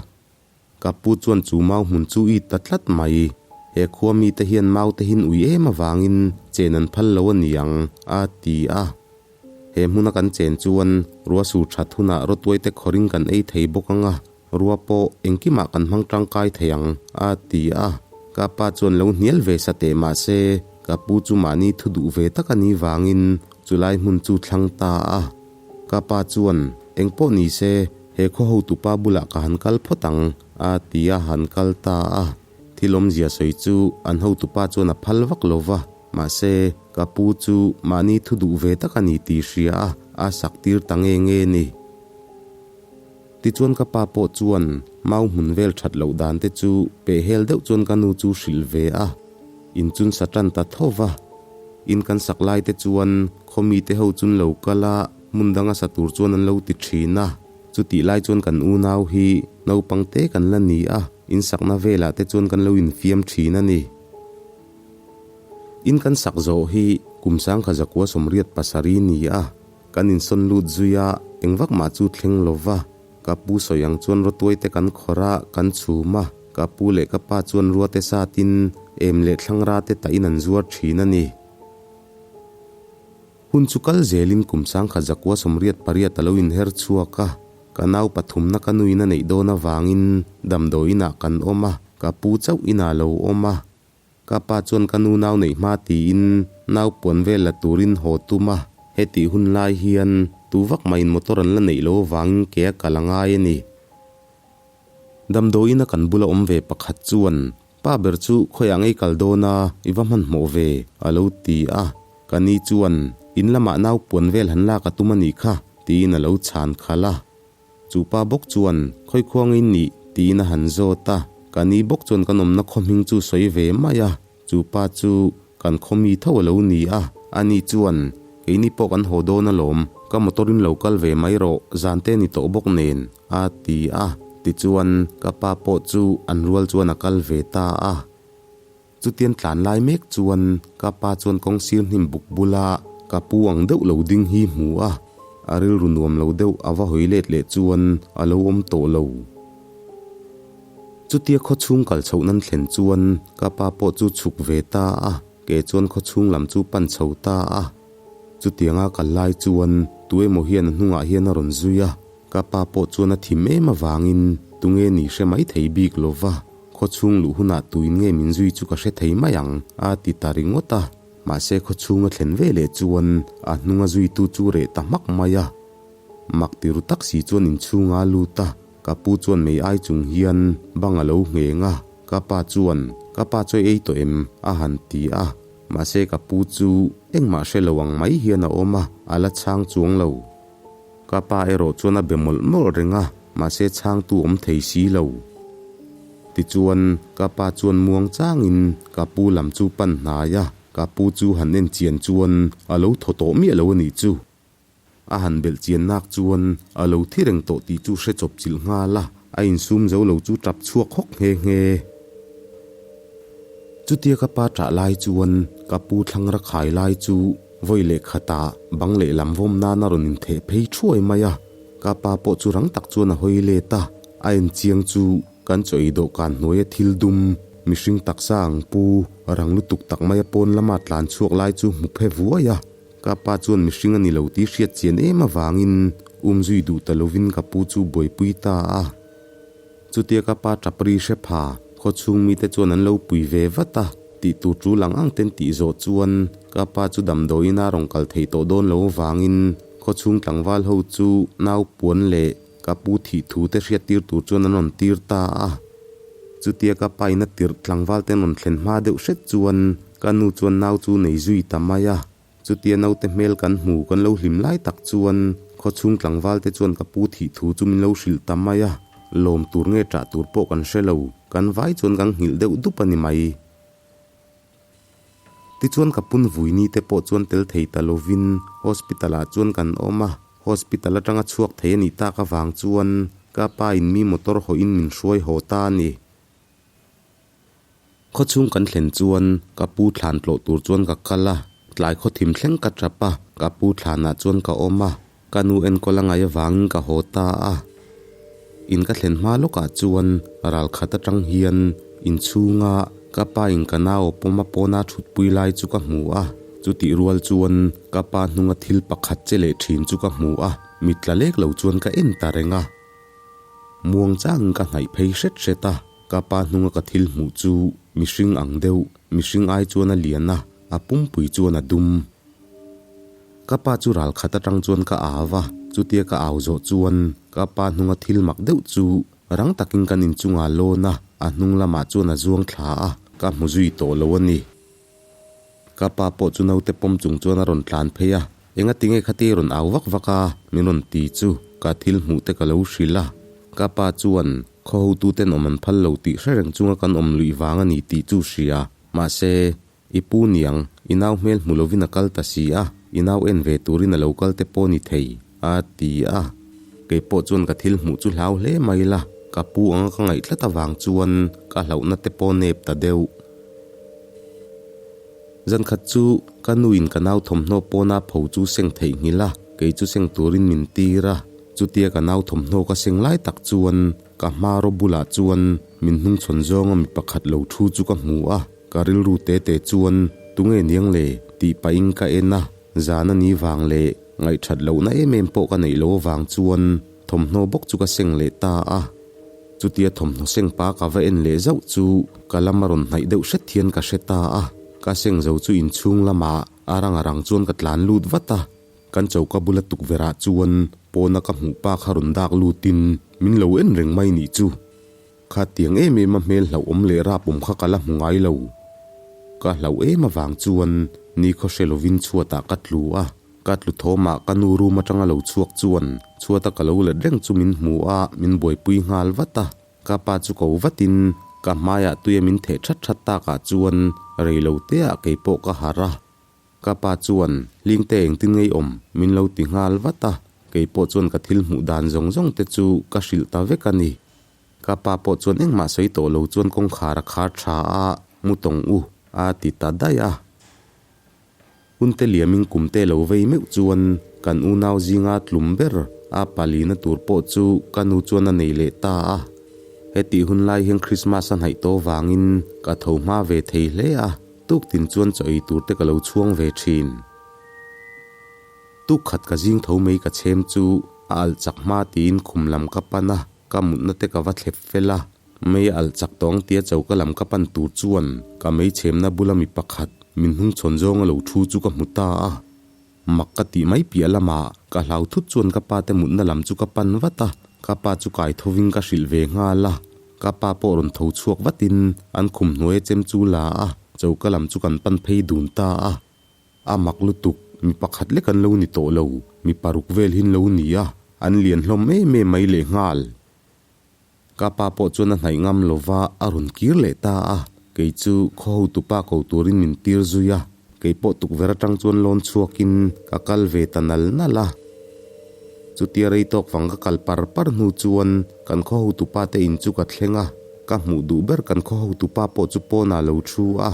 Ka pu chuan chu mau hmun chu it ta tlat mai. He khua mite hian mau te hin ui em avangin chen an phal lo a ni ang, a ti a. He hmuna kan chen chuan rua sur that hunah rawtuai te khawring kan ei thei bawk ang a, rua pawh engkimah kan hmang tangkai thei ang, a ti a. Ka pa chuan lo hnial ve sa teh mah se, ka pu chu mahni thu duh ve tak a nih vangin chulai hmun chu thlang ta a. Ka pa chuan, Engpawh ni se, he khaw hotupa bulah ka han kal phawt ang, a ti a han kal ta a. Thil awmzia sawi chu an hotupa chuan a phal vak lo va, mahse, ka pu chu mahni thu duh ve tak a ni tih hria a, a sak tir ta nge nge ni. Tichuan ka pa pawh chuan mau hmun vel that loh dan te chu pehhel deuh chuan ka nu chu hrilh ve a, in chun sa tan ta tho va. In kan sak lai te chuan khaw mite ho chun lo kal a, hmun danga sa tur chuan an lo ti thin a. Chutih lai chuan kan unau hi naupang te kan la ni a, in sakna velah te chuan kan lo infiam thin a ni. In kan sak zawh hi kum sangkha zakua 87 ni a, Kan insawn lut zui a, eng vak mah chu thleng lo va. Ka pu sawi ang chuan rawtuai te kan khawrh a, kan chhum a. Ka pu leh ka pa chuan ruate satin em leh thlangra te tahin an zuar thin a ni. Hun chu kal zelin kum 1988 a lo inher chhuak a, ka nau pathumna ka nuin a neih dawn avangin damdawiinah kan awm a, ka pu chauh inah a lo awm a. Ka pa chuan ka nu nau neih hma tiin nau puan vel la turin haw tum a, hetih hun lai hian tu vak mahin motor an la neih lo avangin ke a kal a ngai a ni. Damdawiin a kan bula awm ve pakhat chuan, Pa ber chu khawiah ngei kal dawn a, i va hmanhmawh ve, a lo ti a. Ka ni chuan, In lamah nau puan vel han lak a tum a nih kha, tiin a lo chhan khalh a. Chu pa bawk chuan, Khawi khuangin nih? tiin a han zawt a. Ka ni bawk chuan kan awmna khaw hming chu sawi ve mai a. Chu pa chu kan khaw mi tho a lo ni a. Ani chuan, Keini pawh kan haw dawn alawm, ka motor in lo kal ve mai rawh, zan te ni tawh bawk nen, a ti a. Tichuan, ka pa pawh chu an rual chuan a kal ve ta a. Chutian tlan lai mek chuan ka pa chuan kawng sir hnim buk bula ka pu ang deuh lo ding hi hmu a, a rilru nuam lo deuh a va hawi let leh chuan a lo awm tawh lo. Chutia khaw chhung kal chhoh nan thlen chuan ka pa pawh chu chhuk ve ta a, ke chuan khaw chhung lam chu pan chho ta a. Chutianga kal lai chuan tu emaw hian a hnungah hian a rawn zui a, ka pa pawh chuan a thim em avangin tunge ni hre mai thei bik lo va. Khaw chhung luh hunah tuin nge min zui chu ka hre thei mai ang, a ti ta ringawt a. Mahse khaw chhung a thlen ve leh chuan a hnunga zuitu chu reh ta hmak mai a. Mak ti ru tak si chuan inchhunga a lut a, ka pu chuan mei ai chung hian bang a lo ngheng a. Ka pa chuan, Ka pa chawi ei tawh em? a han ti a. Mahse ka pu chu engmah hre lo ang mai hian a awm a, a la chhang chuang lo. Ka pa erawh chuan a be mawlh mawlh reng a, mahse chhangtu awm thei si lo. Tichuan, ka pa chuan muang changin ka pu lam chu pan hnai a, ka pu chu han en chian chuan a lo thaw tawh miah lo a nih chu. A han belh chian nak chuan a lo thi reng tawh tih chu hre chawp chilh nghal a, a insum zo lo chu tap chhuak hawk nghe nghe. Chutia ka pa ṭah lai chuan ka pu thlangra khai lai chu vawi leh khatah bang lehlam vawm nan a rawn intheh phei thuai mai a. Ka pa pawh chu rang tak chuan a hawi let a, a en chiang chu kan chaw ei dawhkan hnuaia thil dum, mihring taksa ang pu, rang lutuk tak maia pawn lama tlan chhuak lai chu hmu phe vuai a. Ka pa chuan mihring a ni lo tih hriat chian em avangin umzui duh ta lovin ka pu chu buaipui ta a. Chutia ka pa tap ri hre pha, khaw chhung mite chuan an lo pui ve vat a, tih tur tul ang ang ten tih zawh chuan ka pa chu damdawiin a rawn kal theih tawh dawn lo avangin khaw chhung tlangval ho chu nau puan leh ka pu thih thu te hriat tir tur chuan an rawn tir ta a. Chutia ka pa in a tirh tlangval te an rawn thlen hma deuh hret chuan ka nu chuan nau chu nei zui ta mai a. Chutia naute hmel kan hmu kan lo hlim lai tak chuan khawchhung tlangval te chuan ka pu thih thu chu min lo hrilh ta mai a, lawm tur nge ṭah tur pawh kan hre lo, kan vai chuan kan nghilh deuh dup a ni mai. Tichuan ka pun vuini te pawh chuan tel thei ta lovin hospital ah chuan kan awm a, hospital atanga chhuak thei a nih tak avang chuan ka pa in mi motor hawhin min hruai haw ta a ni. Khawchhung kan thlen chuan ka pu thlan tlawh tur chuan ka kal a, tlai khawthim thleng ka tap a, ka pu thlanah chuan ka awm a, ka nu enkawl a ngaih avangin ka haw ta a. In ka thlen hma lawkah chuan ral khat atang hian inchhunga ka pa in ka nau pawm a pawna thutpui lai chu ka hmu a, chutih rual chuan ka pa hnunga thil pakhat che leh thin chu ka hmu a, mit tla lek lo chuan ka en ta reng a. Muang changin ka hnaih phei hret hret a. Ka pa hnunga ka thil hmuh chu mihring ang deuh, mihring ai chuan a lian a, a pumpui chuan a dum. Ka pa chu ral khat atang chuan ka au a, chutia ka au zawh chuan ka pa hnunga thil mak deuh chu rang takin kan inchungah lawn a, a hnung lamah chuan a zuang thla a, ka hmu zui tawh lo a ni. Ka pa pawh chu naute pawm chung chuan a rawn tlan phei a, Enga tinge khati rawn au vak vak a? min rawn ti chu ka thil hmuh te ka lo hrilh a. Ka pa chuan khaw hotuten awm an phal lo tih hre reng chunga kan awm luih vang a ni tih chu hria. Mahse, i pu niang, i nau hmel hmu lovin a kal ta si a, i nau en ve turin a lo kal te pawh ni thei, a ti a. Kei pawh chuan ka thil hmuh chu hlau hle mai la, ka pu anga ka ngaih tlat avang chuan ka hlauhna te pawh nep ta deuh. Zan khat chu ka nuin ka nau thawmhnaw pawna pho chu seng theih nghilh a, kei chu seng turin min tir a. Chutia ka nau thawmhnaw ka seng lai tak chuan ka hma raw bulah chuan min hnungchhawn zawnga mi pakhat lo thu chu ka hmu a, ka rilru te te chuan tunge niang le tih pahin ka en a, zan a ni vang leh ngaihthat lohna em em pawh ka neih loh avang chuan thawmhnaw bawk chu ka seng leh ta a. Chutia thawmhnaw seng pa ka va en leh zauh chu ka lam a rawn hnaih deuh hret hian ka hre ta a, ka seng zo chu inchhung lamah a rang a rang chuan ka tlan lut vat a, kan choka bula tukverh ah chuan pawna ka hmuh pa kha rawn dak lutin min lo en reng mai nih chu. Kha tiang em em a hmel hlauhawm leh rapawm kha ka la hmu ngai lo. Ka hlauh em avang chuan ni khaw hre lovin chhuatah ka tlu a. Ka tlu thawmah ka nu room atanga lo chhuak chuan chhuata ka lo let reng chu min hmu a, min buaipui nghal vat a. Ka pa chu ko vatin ka hmaiah tuia min theh that that takah chuan rei lo teah kei pawh ka harh a. Ka pa chuan Hlingte engtin ngei awm min lo ti nghal vat a, kei pawh chuan ka thil hmuh dan zawng zawng te chu ka hrilh ta vek a ni. Ka pa pawh chuan engmah sawi tawh lo chuan kawngkhar a khar tha a, mu tawng u a ti ta daih a. Hunte liamin kumte lo vei meuh chuan kan unau zinga tlum ber a palina tur pawh chu ka nu chuan a nei leh ta a. Hetih hun lai hian Krismas a hnaih tawh vangin ka tho hma ve thei hle a, tuktin chuan chaw ei tur te ka lo chhuang ve thin. Tuk khat ka zing tho mai ka chhem chu a alh chak hma tiin khum lam ka pan a, ka mutna te ka va thlep fel a. Mei alh chak tawng tia choka lam ka pan tur chuan ka mei chhemna bula mi pakhat min hnungchhawn zawnga lo thu chu ka hmu ta a. Mak ka tih mai piah lamah ka hlau thut chuan ka pa te mutna lam chu ka pan vat a, ka pa chu kai thovin ka hrilh ve nghal a. Ka pa pawh rawn tho chhuak vatin an khum hnuaia chem chu la a, choka lam chu kan pan phei dun ta a. A mak lutuk, mi pakhat lek an lo ni tawh lo, mi paruk vel hi an lo ni a, an lian hlawm em em mai lehnghal. Ka pa pawh chuan a hnaih ngam lova a rawn kir leh ta a, kei chu khaw hotupa ko turin min tir zui a, kei pawh tukverh atang chuan lawn chhuakin ka kal ve ta nal nal a. Chutia rei tawk vang ka kal par par hnu chuan kan khaw hotupa te in chu ka thleng a, ka hmuh duh ber kan khaw hotupa pawh chu pawnah lo thu a.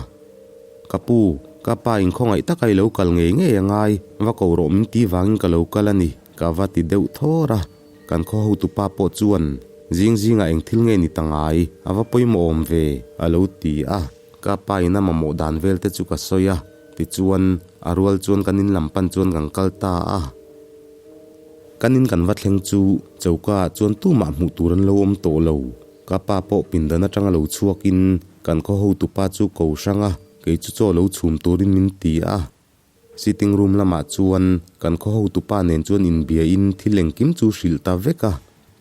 Ka pu, ka pa in khawngaih taka i lo kal ngei ngei a ngai, va ko rawh min ti vangin ka lo kal a ni, ka va ti deuh thawr a. Kan khaw hotupa pawh chuan, Zing zingah eng thil nge ni ta ngai, a va pawimawh awm ve, a lo ti a. Ka pa in a mamawh dan vel te chu ka sawi a, tichuan, a rual chuan kan in lam pan chuan kan kal ta a. Kan in kan va thleng chu choka ah chuan tumah hmuh tur an lo awm tawh lo. Ka pa pawh pindan atanga lo chhuakin kan khaw hotupa chu ko hrang a, kei chu chaw lo chhum turin min ti a. Sitting room lamah chuan kan khaw hotupa nen chuan inbiain thil engkim chu hrilh ta vek a.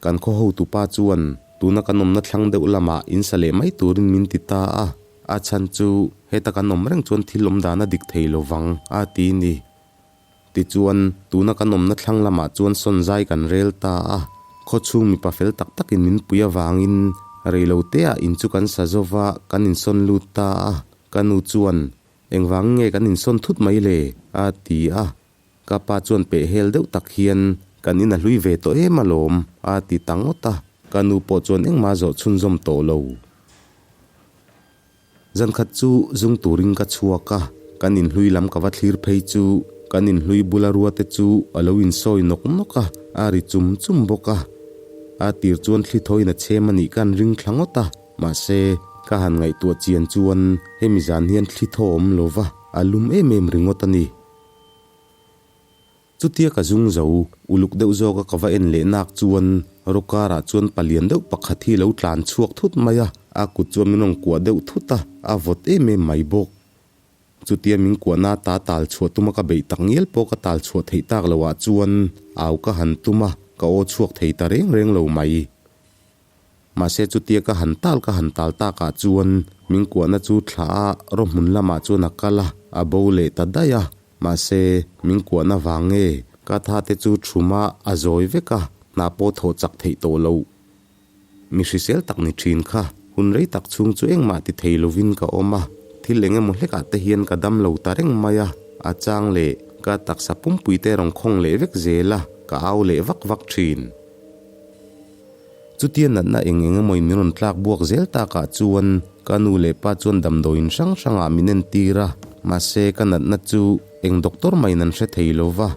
Kan khaw hotupa chuan tuna kan awmna thlang deuh lamah in sa leh mai turin min ti ta a. A chhan chu heta kan awm reng chuan thil awm dan a dik thei lovang a ti ni. Tichuan, tuna kan awmna thlang lamah chuan sawn zai kan rel ta a. Khawchhung mipa fel tak takin min pui avangin reiloteah in chu kan sa zo va, kan insawn lut ta a. Ka nu chuan, Engvang nge kan insawn thut mai le? a ti a. Ka pa chuan peh hel deuh tak hian, Kan in a hlui ve tawh em alawm, a ti ta ngawt a. Ka nu pawh chuan engmah zawh chhunzawm tawh lo. Zankhat chu zung turin ka chhuak a, kan inhlui lam ka va thlir phei chu kan inhlui bula rua te chu a lo insawi nawk nawk a, a ri chum chum bawk a. A tir chuan thli thawiin a chhem a nih ka han ring thla ngawt a, mahse ka han ngaihtuah chian chuan hemi zan hian thli thaw awm lo va, a lum em em ringawt a ni. Chutia ka zung zo, uluk deuh zawka ka va en leh nak chuan Rawkarah chuan palian deuh pakhat hi lo tlan chhuak thut mai a, a kut chuan min rawn kuah deuh thut a, a vawt em em mai bawk. Chutia min kuahna ta tal chhuah tuma ka beih tak ngial pawh ka tal chhuah theih tak loh ah chuan au ka han tum a, ka aw chhuak thei ta reng reng lo mai. Mahse chutia ka han tal ka han tal takah chuan min kuahna chu thla a raw hmun lamah chuan a kal a, a bo leh ta daih a. Mahse min kuahna vang nge ka tha te chu thuma a zawi vek a, hna pawh thawh chak theih tawh loh. Mi hrisel tak ni thin kha hun rei tak chhung chu engmah ti thei lovin ka awm a, thil eng emaw hlekah te hian ka dam lo ta reng mai a, a chang leh ka taksa pumpui te rawn khawng leh vek zel a, ka au leh vak vak thin. Chutia natna eng eng emaw in min rawn tlak buak zel takah chuan ka nu leh pa chuan damdawiin hrang hrangah min entir a, mahse ka natna chu eng doctor mahin an hre thei lo va.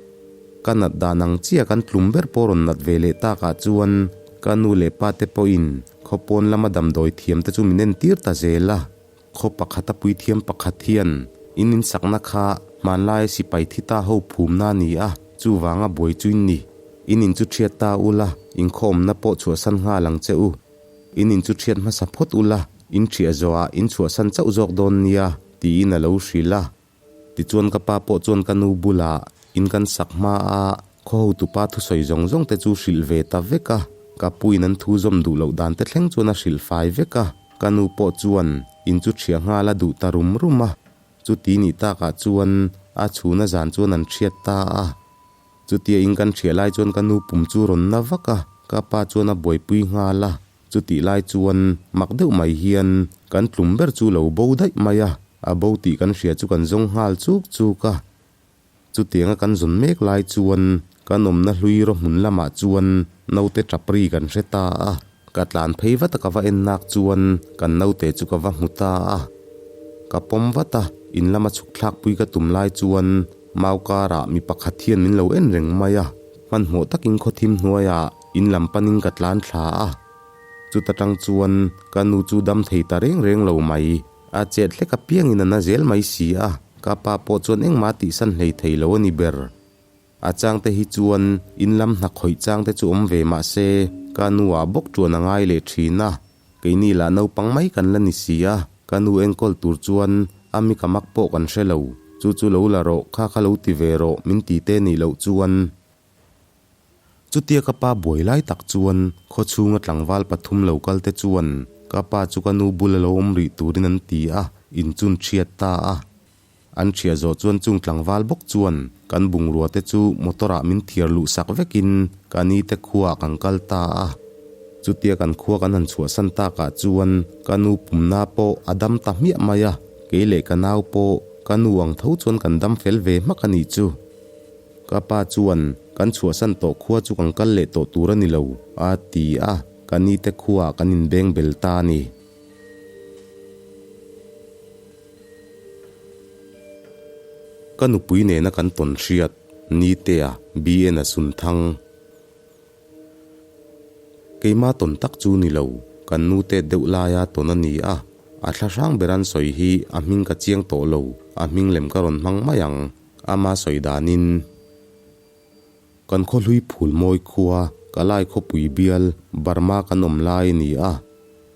Ka nat dan ang chiah kan tlum ber pawh rawn nat ve leh takah chuan ka nu leh pa te pawhin khawpawn lama damdawi thiam te chu min entir ta zel a. Khaw pakhata puithiam pakhat hian in insakna kha hmanlaia sipai thi ta ho phumna a ni a, chuvanga buai chu in ni. In in chu thiat ta ula, inkhawmna pawh chhuahsan nghal ang che u. In in chu thiat hmasa phawt ula, in thiah zawhah in chhuahsan chauh zawk dawn nia, tiin a lo hrilh a. Tichuan ka pa pawh chuan ka nu bulah in kan sak hma a, khaw hotupa thusawi zawng zawng te chu hrilh ve ta vek a, ka puin an thu zawm duh loh dan te thleng chuan a hrilh fai vek a, ka nu pawh chuan in chu thiah nghal a duh ta rum rum a, chuti nih takah chuan a chhuna zan chuan an thiat ta a. Chutia in kan thiah lai chuan ka nu pum chu rawn na vak a, ka pa chuan a buaipui nghal a. Chutih lai chuan mak deuh mai hian kan tlum ber chu lo bo daih mai a, a bo tih kan hria chu kan zawng nghal chuk chuk a. Chutianga kan zawn mek lai chuan kan awmna hlui raw hmun lamah chuan naute tap ri kan hre ta a, ka tlan phei vat a ka va en nak chuan kan naute chu ka va hmu ta a. Ka pawm vat a, in lama chhuk thlak pui ka tum lai chuan mau karah mi pakhat hian min lo en reng mai a, hmanhmawh takin khawthim hnuaiah In lam panin ka tlan thla a, chuta tang chuan ka nu chu dam thei ta reng reng lo mai. A chet hlek apiangin a na zel mai si a, ka pa pawh chuan engmah tihsan hlei thei lo a ni ber. A changte hi chuan in lam hna khawih changte chu awm ve mah se, ka nu ah bawk tuan a ngai leh thin a, keini lah naupang mai kan la ni si a, ka nu enkawl tur chuan a mi ka mak pawh kan hre lo. Chu chu lo la rawh, kha kha lo ti ve rawh min ti te nih loh chuan. Chutia ka pa buai lai tak chuan khawchhunga tlangval pathum lo kal te chuan ka pa chu ka nu bula lo awm rih turin an ti a, in chun thiat ta a. An thiah zawh chuan chung tlangval bawk chuan kan bungrua te chu motor ah min thiar luh sak vekin ka ni te khua ah kan kal ta a. Chutia kan khua kan han chhuahsan takah chuan ka nu pumna pawh a dam ta hmiah mai a, kei leh ka nau pawh ka nu ang tho chuan kan dam fel ve hmak a nih chu. Ka pa chuan, Kan chhuahsan tawh khua chu kan kal leh tawh tur a ni lo, a ti a, ka ni te khuaah kan inbeng bel ta a ni. Ka nupui nena kan tawn hriat, Nitea, BN a sun thang. Keima tawn tak chu ni lo, kan nu te deuh laia tawn a ni a, a thla hrang ber an sawi hi a hming ka chiang tawh lo, a hming lem ka rawn hmang mai ang. Ama sawi danin, Kan khawhlui phul mawi khua, ka lai khawpui bial, Burma kan awm lai a ni a.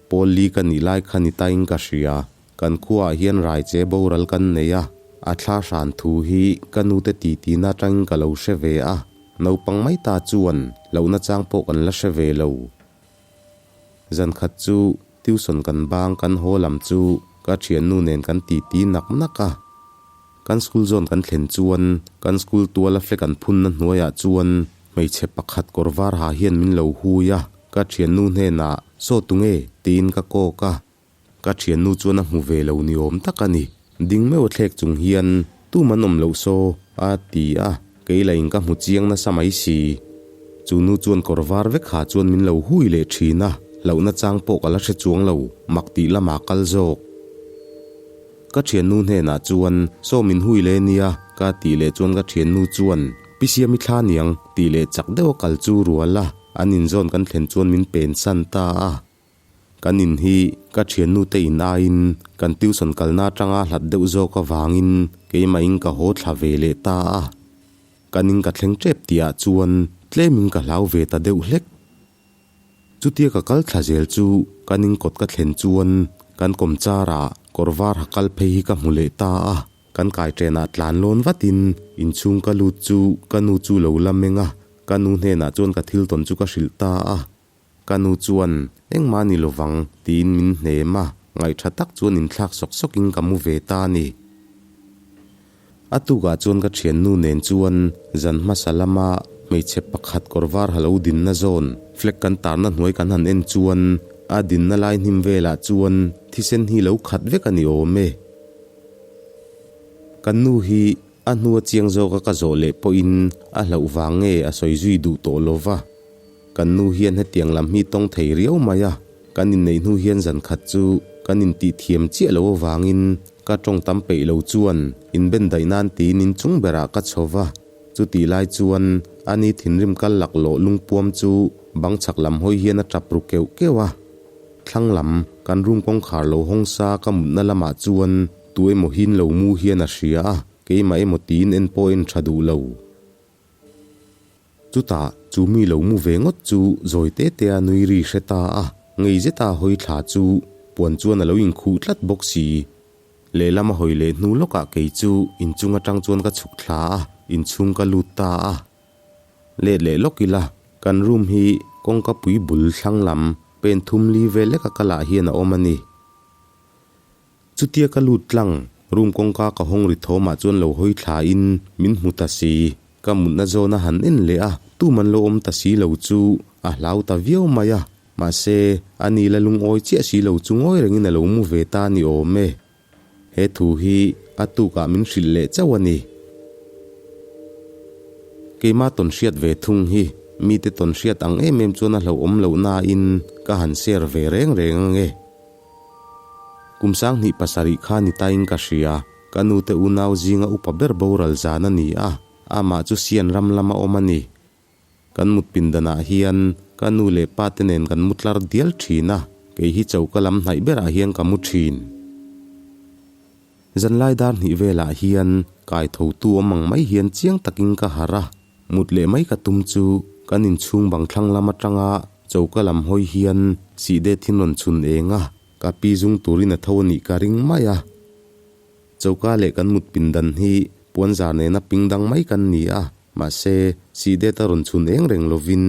Pawl li ka nih lai kha ni tain ka hria. Kan khuaah hian raiche boral kan nei a, a thla hran thu hi ka nute titina atangin ka lo hre ve a. Naupang mai ta chuan lohna chang pawh kan la hre ve lo. Zan khat chu tuition kan bang kan haw lam chu ka thiannu nen kan titi nak nak a. Kan school zawn kan thlen chuan kan school tuala flag an phunna hnuaiah chuan hmeichhe pakhat kawr var ha hian min lo hui a, ka thiannu hnenah, Saw tunge? tiin ka kawk a. Ka thiannu chuan a hmu ve lo ni awm tak a ni. Ding meuh a thlek chung hian, Tum an awm loh saw, a ti a, kei lah in ka hmu chiang nasa mai si. Chu nu chuan kawr var vek ha chuan min lo hui leh thin a, hlauhna chang pawh ka la hre chuang lo, mak tih lamah kal zawk. Ka thiannu hnenah chuan, Saw min hui leh nia, ka tih leh chuan ka thiannu chuan, Pi Siami thla niang, tih leh chak deuh a kal chu rual a, an inzawn kan thlen chuan min pen san ta a. Kan in hi ka thiannu te in aiin kan tuition kalna atanga hlat deuh zawk avangin keimahin ka haw thla ve leh ta a. Kan in ka thleng tep tihah chuan tlemin ka hlau ve ta deuh hlek. Chutia ka kal thla zel chu kan in kawt ka thlen chuan kan kawmchar ah kawr var ha kal phei hi ka hmu leh ta a. Kan kai ṭenah tlan lawn vatin inchhung ka lut chu ka nu chu lo la meng a, ka nu hnenah chuan ka thil tawn chu ka hrilh ta a. Ka nu chuan, Engmah ni lovang, tiin min hnem a, ngaihṭha tak chuan inthlak sawk sawkin ka mu ve ta a ni. A tukah chuan ka ṭhiannu nen chuan zan hmasa lama hmeichhe pakhat kawr var ha lo dinna zawn flag kan tarna hnuai kan han en chuan a dinna lai hnim velah chuan thisen hi lo khat vek a ni awm e. Kan nu hi a hnua chiang zawka ka zawh leh pawhin a hlauh vang nge a sawi zui duh tawh lova. Kan nu hian hetiang lam hi tawng thei riau mai a, kan inneih hnu hian zan khat chu kan intih thiam chiah lo avangin ka tawng tam peih lo chuan inben daih nan tiin inchung berah ka chho va, chutih lai chuan ani thinrim kal laklawh lungpuam chu bang chhak lam hawi hian a tap ru keuh keuh a. Thlang lam kan room kawngkhar lo hawng sa ka mutna lamah chuan tu emaw hin lo mu hian a hria a, keimah emaw tiin en pawh en tha duh lo. Chutah chu mi lo mu ve ngawt chu zawi te te a nui ri hre ta a, ngei zeta hawi thla chu puan chuan a lo inkhuh tlat bawk si. Lehlam a hawi leh hnu lawkah kei chu inchung atang chuan ka chhuk thla a, inchhung ka lut ta a. Let leh lawk ila, kan room hi kawngka pui bul thlang lam pen thum li vel leka kalah hian a awm a ni. Chutia ka lut tlang, room kawngka ka hawng ri thawmah chuan lo hawi thla in min hmu ta si. Ka mutna zawn a han en leh a, tum an lo awm ta si lo chu a hlau ta viau mai a. Mahse, a ni la lungawi chiah si lo chu ngawi rengin a lo mu ve ta a ni awm e. He thu hi a tukah min hrilh leh chauh a ni. Keimah tawn hriat ve thung hi mite tawn hriat ang em em chuan a hlauhawm loh nain ka han share ve reng reng ang e. Kum 27 kha ni tain ka hria, ka nute unau zinga upa ber boral zan a ni a, amah chu Sian ram lama awm a ni. Kan mut pindanah hian ka nu leh pa te nen kan mu tlar dial thin a, kei hi choka lam hnaih berah hian ka mu thin. Zanlai dar hnih velah hian kai thotu awm ang mai hian chiang takin ka harh a, mut leh mai ka tum chu kan inchhung bang thlang lam atanga Choka lam hawi hian sihde thin rawn chhun eng a, ka pi zung turin a tho a nih ka ring mai a. Choka leh kan mut pindan hi puanzar nena ping dang mai kan ni a, mahse sihde ta rawn chhun eng reng lovin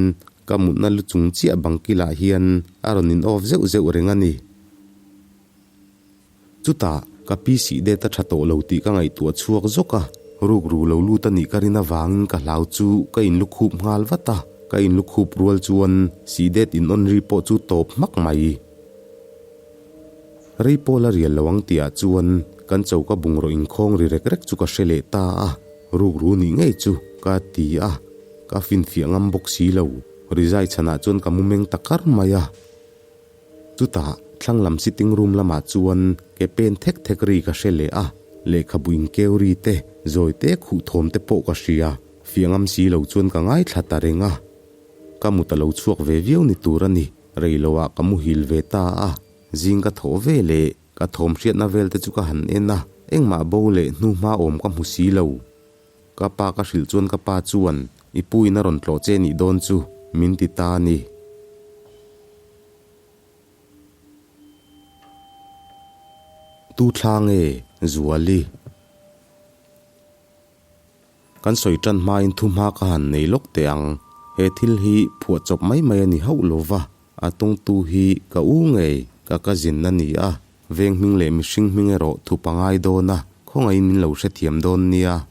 ka mutna lu chung chiah bang kilah hian a rawn in off zeuh zeuh reng a ni. Chutah, ka pi sih det a tha tawh lo tih ka ngaihtuah chhuak zawk a, rukru lo lut a nih ka rin avangin ka hlau chu ka inlukhup nghal vat a, ka inlukhup rual chuan sih det in awn ri pawh chu tawp hmak mai. Rei pawh la rial lo ang tihah chuan kan choka bungraw inkhawng ri rek rek chu ka hre leh ta a, rukru nih ngei chu ka ti a, ka finfiah ngam bawk si lo, rizai chhanah chuan ka mu meng ta kar mai a. Chutah, thlang lam sitting room lamah chuan ke pen thek thek ri ka hre leh a, lehkhabu inkeu ri te, zawi te khuh thawm te pawh ka hria, fiangam si lo chuan ka ngaithla ta reng a. Ka mut a lo chhuak ve viau ni tur a ni, rei loah ka muhil ve ta a, zing ka thawh ve leh ka thawm hriatna vel te chu ka han en a, engmah bo leh hnuhma awm ka hmu si lo. Ka pa ka hrilh chuan ka pa chuan, I pu in a rawn tlawh che nih dawn chu, min ti ta a ni. Tu thla nge Zuali? Kan sawi tan hmain thu hma ka han nei lawk teh ang. He thil hi phuah chawp mai mai a ni hauh lo va, a tawngtu hi ka u ngei, ka cousin a ni a. Veng hming leh mihring hming erawh thu pangai dawn a. Khawngaihin min lo hrethiam dawn nia.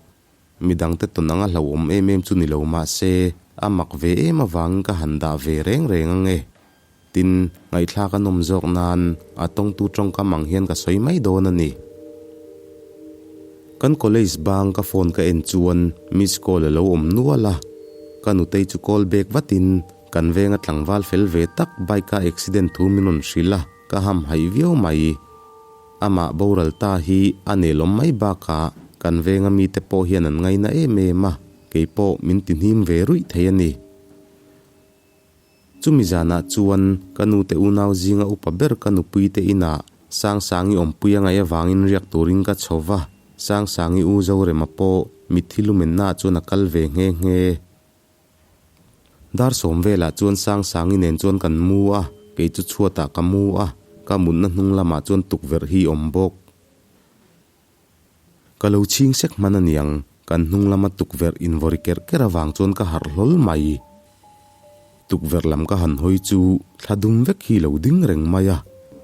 Midangte tawn anga hlauhawm em em chu ni lo mah se, a mak ve em avangin ka han dah ve reng reng ang e. Tin, ngaihthlak a nawm zawk nan a tawngtu tawngkam ang hian ka sawi mai dawn a ni. Kan college bang ka phone ka en chuan miss call a lo awm nual a. Ka nutei chu call back vatin kan venga tlangval fel ve tak bike a accident thu min rawn hrilh a, ka hamhaih viau mai. Amah boral ta hi a nelawm mai bakah kan venga mite pawh hian an ngaina em em a, kei pawh min ti hnim ve ruih thei a ni. Chumi zanah chuan ka nute unau zinga upa ber ka nupuite inah Sangsangi awmpui a ngaih avangin riak turin ka chho va, Sangsangi u Zorema pawh mitthi lumennaah chuan a kal ve nghe nghe. Dar sawm velah chuan Sangsangi nen chuan kan mu a, kei chu chhuatah ka mu a, ka mutna hnung lamah chuan tukverh hi awm bawk. Ka lo chhing sek hman aniang, kan hnung lama tukverh invawri kerh kerh avang chuan ka harh hlawl mai. Tukverh lam ka han hawi chu thla dum vek hi lo ding reng mai a,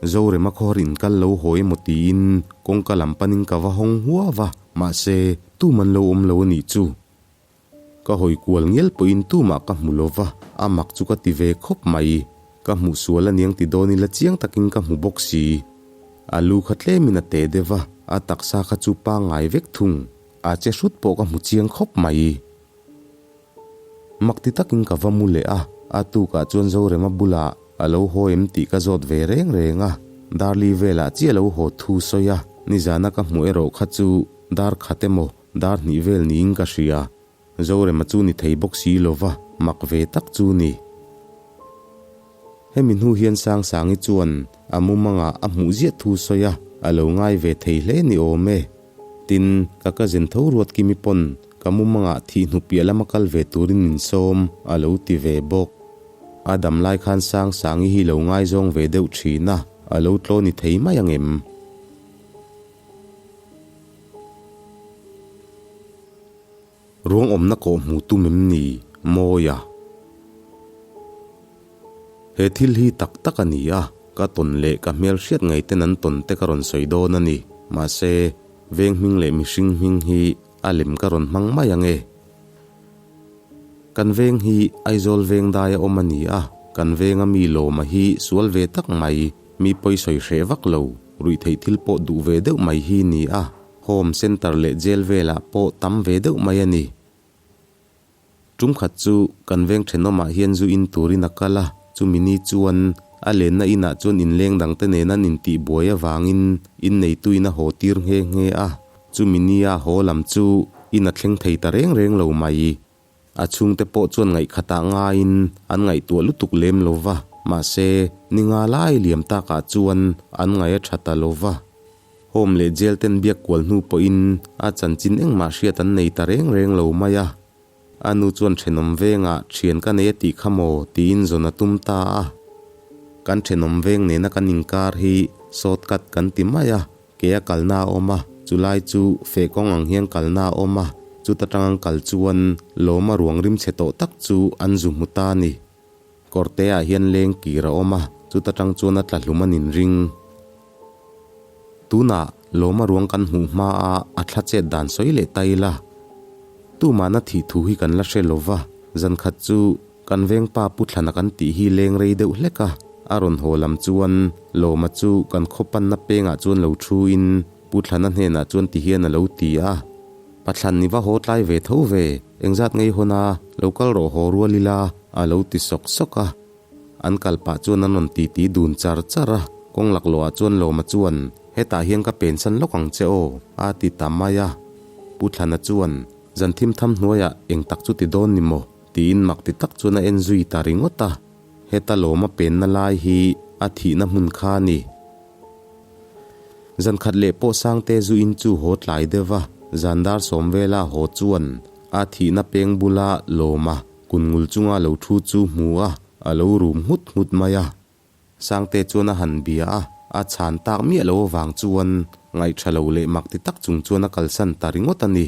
Zorema khawhar inkal lo haw emaw tiin kawngka lam panin ka va hawng huau a, mahse tuman lo awm lo anih chu. Ka hawi kual ngial pawhin tumah ka hmu lo va, a mak chu ka ti ve khawp mai. Ka hmuh sual aniang ti dawn ila chiang takin ka hmu bawk si. A lu kha tlemin a te deuh va, a taksa kha chu pangngai vek thung. A che hrut pawh ka hmu chiang khawp mai. Mak ti takin ka va mu leh a, a tukah chuan Zorema bulah a lo haw em tih ka zawt ve reng reng a, Darli velah chiah a lo haw thu sawi a, nizana ka hmuh erawh kha chu dar khat emaw Dar hnih vel niin ka hria. Zorema chu ni thei bawk si lo va, mak ve tak chu ni. Hemi hnu hian Sangsangi chuan a mumangah a hmuh ziah thu sawi a, a lo ngai ve thei hle ni awm e. Tin, ka cousin tho ruat Kimi pawn ka mumangah thih hnu piah lama kal ve turin min sawm a lo ti ve bawk. A dam lai khan Sangsangi hi lo ngaizawng ve deuh thin a, a lo tlaw ni thei mai ang em? Ruang awmna kawh hmu tum em ni Mawia? He thil hi tak tak a ni a, ka tawn leh ka hmel hriat ngei ten an tawn te ka rawn sawi dawn a ni. Mahse, veng hming leh mihring hming hi a lem ka rawn hmang mai ang e. Kan veng hi Aizawl veng daia awm a ni a, kan venga mi lawma hi sual ve tak mai, mi pawi sawi hreh vak lo, ruihtheih thil pawh duh ve deuh mai hi ni a, home centre leh jail velah pawh tam ve deuh mai a ni. Tum khat chu kan veng thenawmah hian zu in turin a kal a, chumi ni chuan a lenna inah chuan inleng dangte nen an intihbuai avangin inneituin a haw tir nghe nghe a, chumi nia haw lam chu in a thleng thei ta reng reng lo mai. A chhungte pawh chuan ngaihkhatah ngaiin an ngaihtuah lutuk lem lo va, mahse, ni nga lai liam takah chuan an ngaih a tha ta lo va. Home leh jail ten biak kual hnu pawhin a chanchin engmah hriat an nei ta reng reng lo mai a. A nu chuan thenawm vengah thian ka nei a tih kha maw tiin zawn a tum ta a. Kan thenawm veng nena kan inkar hi shortcut kan ti mai a, Ke a kalna a awm a, chulai chu feh kawng ang hian kalna a awm a, chuta tang an kal chuan lawma ruang rim chhe tawh tak chu an zu hmu ta a ni. Kawrte ah hian leng kir a awm a, chuta tang chuan a tla hlum a nin ring. Tunah lawma ruang kan hmuh hma a a thla chet dan sawi leh ta ila. Tumahna thih thu hi kan la hre lo va, zan khat chu Kan vengpa Pu Thlana kan tih hi leng rei deuh hlek a, a rawn haw lam chuan Lawma chu kan khaw panna pengah chuan lo thu in Pu Thlana hnenah chuan ti hian a lo ti a, Pathlan i va haw tlai ve tho ve, engzat ngei hawn a, lo kal rawh haw rual ila a lo ti sawk sawk a. An kal pah chuan an rawn titi dun char char a, kawng laklawhah chuan Lawma chuan hetah hian ka pensan lawk ang che aw a ti ta mai a. Pu Thlana chuan zan thim tham hnuaiah eng tak chu ti dawn ni maw? Tiin mak ti tak chuan a en zui ta ringawt a, heta lawma penna lai hi a thihna hmun kha a ni. Zan khat leh pawh Sangte zu in chu haw tlai deuh va, zan dar sawm vela haw chuan a thihna peng bula lawma kun ngul chunga lo thu chu hmu a, a lo rum nghut nghut mai a. Sangte chuan a han bia a, a chhan tak miah lo avang chuan ngaihṭha lo leh mak ti tak chung chuan a kalsan ta ringawt a ni.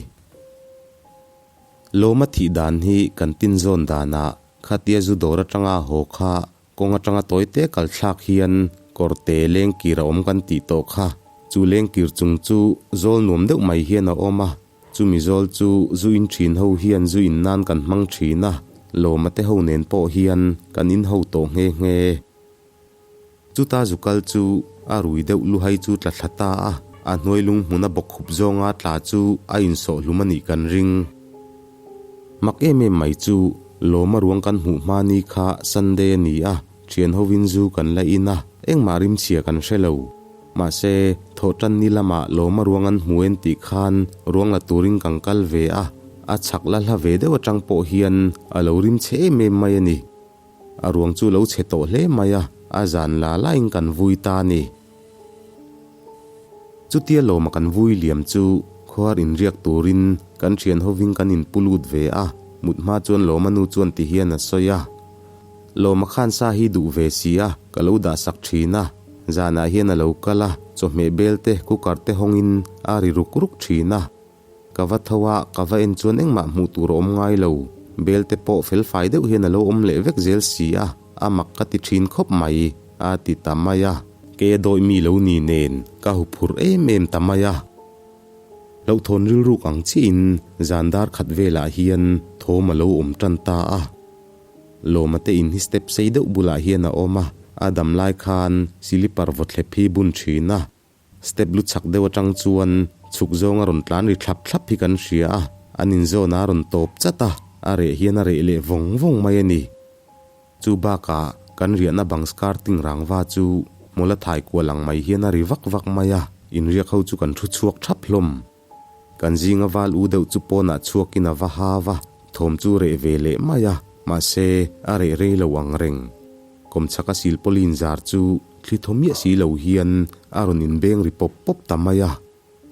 Lawma thih dan hi kan tin zawn danah khatia zu dawr atanga haw kha kawng atanga tawite kal thlak hian kawrte leng kir a awm kan tih tawh kha. Chu lengkir chung chu zawl nuam deuh mai hian a awm a, chumi zawl chu zu in thin ho hian zu in nan kan hmang thin a, Lawma te ho nen pawh hian kan in ho tawh nghe nghe. Chuta zu kal chu a rui deuh luhai chu tla thla ta a, a hnuai lung hmuna bawkkhup zawnga tla chu a insawh hlum a nih kan ring. Mak em em mai chu Lawma ruang kan hmuh hma ni kha Sunday a ni a, thian hovin zu kan la in a, engmah rimchhia kan hre lo. Mahse, thawhtan ni lamah Lawma ruang an hmu en tih khan ruang la turin kan kal ve a, a chhak la hla ve deuh atang pawh hian a lo rimchhe em em mai a ni. A ruang chu lo chhe tawh hle mai a, a zan la laiin kan vui ta a ni. Chutia lawma kan vui liam chu khuar inriak turin kan thian hovin kan inpu lut ve a, mut hma chuan lawma nu chuan ti hian a sawi a. Lawma khan sa hi duh ve si a, ka lo dah sak thin a. Zanah hian a lo kal a, chawhmeh bel te, cooker te hawngin a ri ruk ruk thin a. Ka va tho a, ka va en chuan engmah hmuh tur a awm ngai lo. Bel te pawh fel fai deuh hian a lo awm leh vek zel si a, a mak ka ti thin khawp mai, a ti ta mai a. Kei a dawi mi lo ni nen ka hu phur em em ta mai a. Hlauhthawn rilruk ang chiahin zan dar khat velah hian thawm a lo awm tan ta a. Lawma te in hi step sei deuh bulah hian a awm a, a dam lai khan silipar vawthlep hi bun thin a. Step lu chhak deuh atang chuan chhuk zawng a rawn tlan ri thlap thlap hi kan hria a, an inzawn a rawn tawp chat a, a reh hian a reh leh vawng vawng mai a ni. Chu bakah kan riahna bang skirting rangva chu hmawla thai kual ang mai hian a ri vak vak mai a, inriak ho chu kan thu chhuak thap hlawm. Kan zinga val u deuh chu pawnah chhuakin a va hau a, thawm chu reh ve leh mai a, mahse a reh rei lo ang reng. Kawmchhaka silpawlin zar chu thli thaw miah si lo hian a rawn inbeng ri pawp pawp ta mai a.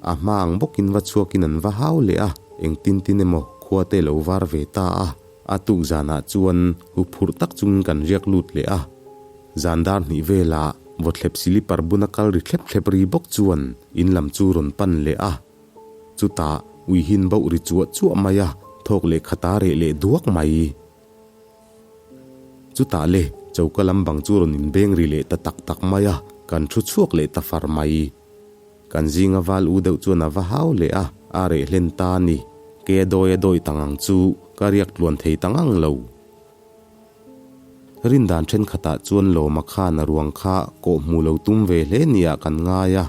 A hma ang bawkin va chhuakin an va hau leh a, engtin tin emaw khua te lo var ve ta a. A tuk zanah chuan huphurh tak chungin kan riak lut leh a. Zan dar hnih velah vawthlep silipar buna kal ri thlep thlep ri bawk chuan in lam chu rawn pan leh a. Chutah ui hin bauh ri chuah chuah mai a, thawk leh khata reh leh duak mai. Chutah le, choka lam bang chu rawn inbeng ri leh ta tak tak mai a, kan thu chhuak leh ta far mai. Kan zinga val u deuh chuan a va hau leh a, a reh hlen ta a ni. Ke a dawi a dawi tang ang chu ka riak tluan thei ta ngang lo. Rindan thenkhatah chuan Lawma khan a ruang kha kawh hmu lo tum ve hle nia kan ngai a,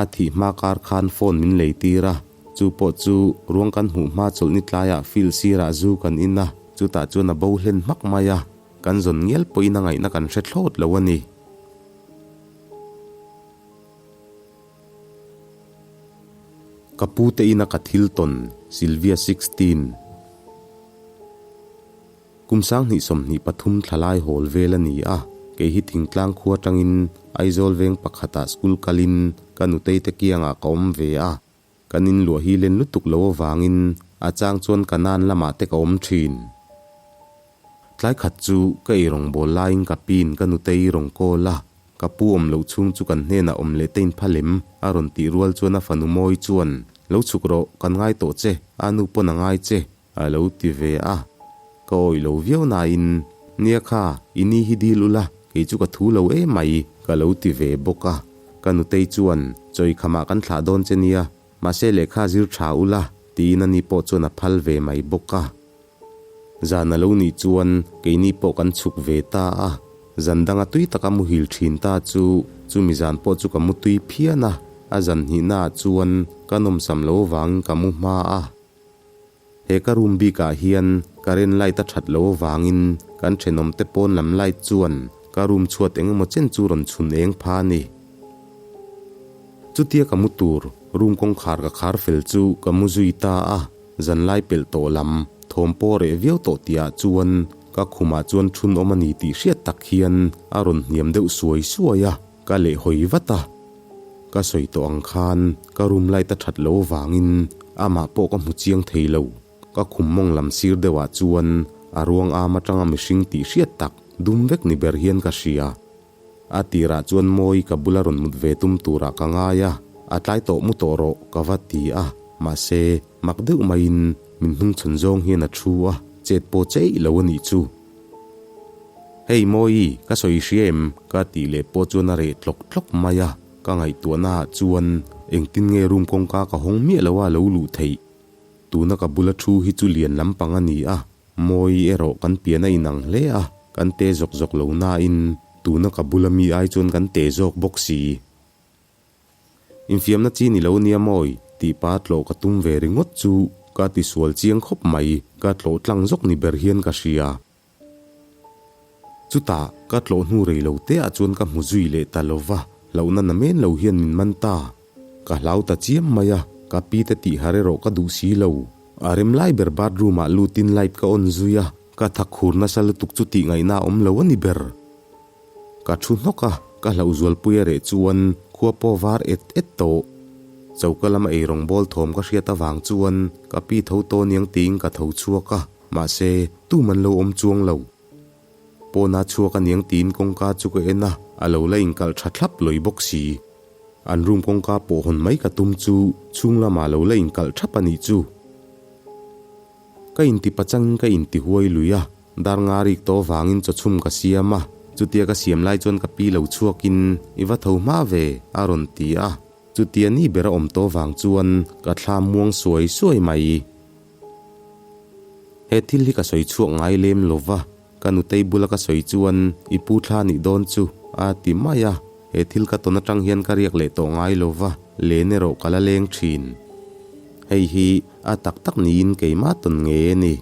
a thih hma kar khan phone min lei tir a, chu pawh chu ruang kan hmuh hma chawlhni tlaiah field sirah zu kan in a, chutah chuan a bo hlen hmak mai a, kan zawn ngial pawhin a ngaihna kan hre thlawt lo a ni. Ka pu te ina ka thil tawn, Sylvia 16. Kum 2023 thlalai hawl vel a ni a, kei hi thingtlang khua atangin Aizawl veng pakhatah school kalin ka nutei te kiangah ka awm ve a, kan inluah hi len lutuk lo avangin a chang chuan ka nan lamah te ka awm thin. Tlai khat chu ka ei rawngbâwl laiin ka piin ka nutei rawn call a, ka pu awm loh chhung chu kan hnenah awm leh te inpha lem a rawn tih rual chuan a fanu mawi chuan, Lo chhuk rawh, kan ngai tawh che, a nu pawn a ngai che, A lo ti ve a, ka awih lo viau nain, Nia kha, i ni hi dil ula, kei chu ka thu lo em mai, ka lo ti ve bawk a. Ka nutei chuan, Chawi khamah kan thlah dawn che nia, mahse lehkha zir tha ula, tiin ani pawh chuan a phal ve mai bawk a. Zan a lo nih chuan keini pawh kan chhuk ve ta a, zan danga tui taka muhil thin ta chu, chumi zan pawh chu ka mu tui phian a, a zan hnihnaah chuan ka nawmsam lo avangin ka mu hma a. He ka room bikah hian current light a that loh avangin kan thenawmte pawn lam light chuan ka room chhuat eng emaw chen chu rawn chhun eng pha a ni. Chutia ka mu tur room kawngkhar ka khar fel chu ka mu zui ta a, zanlai pelh tawh lam thawm pawh reh viau tawh tihah chuan ka khumah chuan thun awm a ni tih hriat tak hian a rawn hniam deuh suai suai a, ka lehhawi vat a. Ka sawi tawh ang khan ka room light a that lo avangin amah pawh ka hmu chiang thei lo. Ka khum mawng lam sir deuhah chuan a ruang am atanga mihring tih hriat tak dum vek ni ber hian ka hria. A tirah chuan mawi ka bula rawn mut ve tum turah ka ngai a, a tlai tawh mu tawh rawh ka va ti a, mahse mak deuh maiin min hnungchhawn zawng hian a thu a, chet pawh cheih lo a nih chu. Hei Mawi, ka sawi hria em? Ka tih leh pawh chuan a reh tlawk tlawk mai a. Ka ngaihtuahna ah chuan engtin nge room kawngka ka hawng miah lo a lo luh theih. Tuna ka bula thu hi chu lian lampang a ni a, Mawi erawh kan pian a inang hle a, kan te zawk zawk lo nain tuna ka bula mi ai chuan kan te zawk bawk si. Infiamna chi ni lo nia Mawi tih pa tlawh ka tum ve ringawt chu ka tisual chiang khawp mai, ka tlawh tlang zawk ni ber hian ka hria. Chutah ka tlawh hnu rei lo te ah chuan ka hmu zui leh ta lo va, hlauhna na men lo hian min man ta. Ka hlau ta chiam mai a, ka pi te tih har erawh ka duh si lo. A rem lai ber bathroom ah lutin light ka on zui a, ka thak khur nasa lutuk chu tih ngaihna a awm lo a ni ber. Ka thu hnawk a, ka hlauh zualpui a reh chuan khua pawh var et et tawh. Choka lama eirawng bawl thawm ka hriat avang chuan ka pi tho tawn iang tiin ka tho chhuak a. Mahse, tum an lo awm chuang lo. Pawna chhuak aniang tiin kawngka chu ka en a, a lo la inkalh tha thlap lawi bawk si. An room kawngka pawh hawn mai ka tum chu chhung lamah lo la inkalh thap a nih chu. Ka inti pachangin ka inti huai lui a, dar nga rik tawh vangin chaw chhum ka siam a, chutia ka siam lai chuan ka pi lo chhuakin i va tho hma ve a rawn ti a, chutia ni ber a awm tawh vang chuan ka thla muang suai suai mai. He thil hi ka sawi chhuak ngai lem lo va, ka nutei bula ka sawi chuan i pu thla nih dawn chu a ti mai a, he thil ka tawn atang hian ka riak leh tawh ngai lo va, len erawh ka la leng thin. Hei hi a tak tak niin keimah tawn ngei a ni.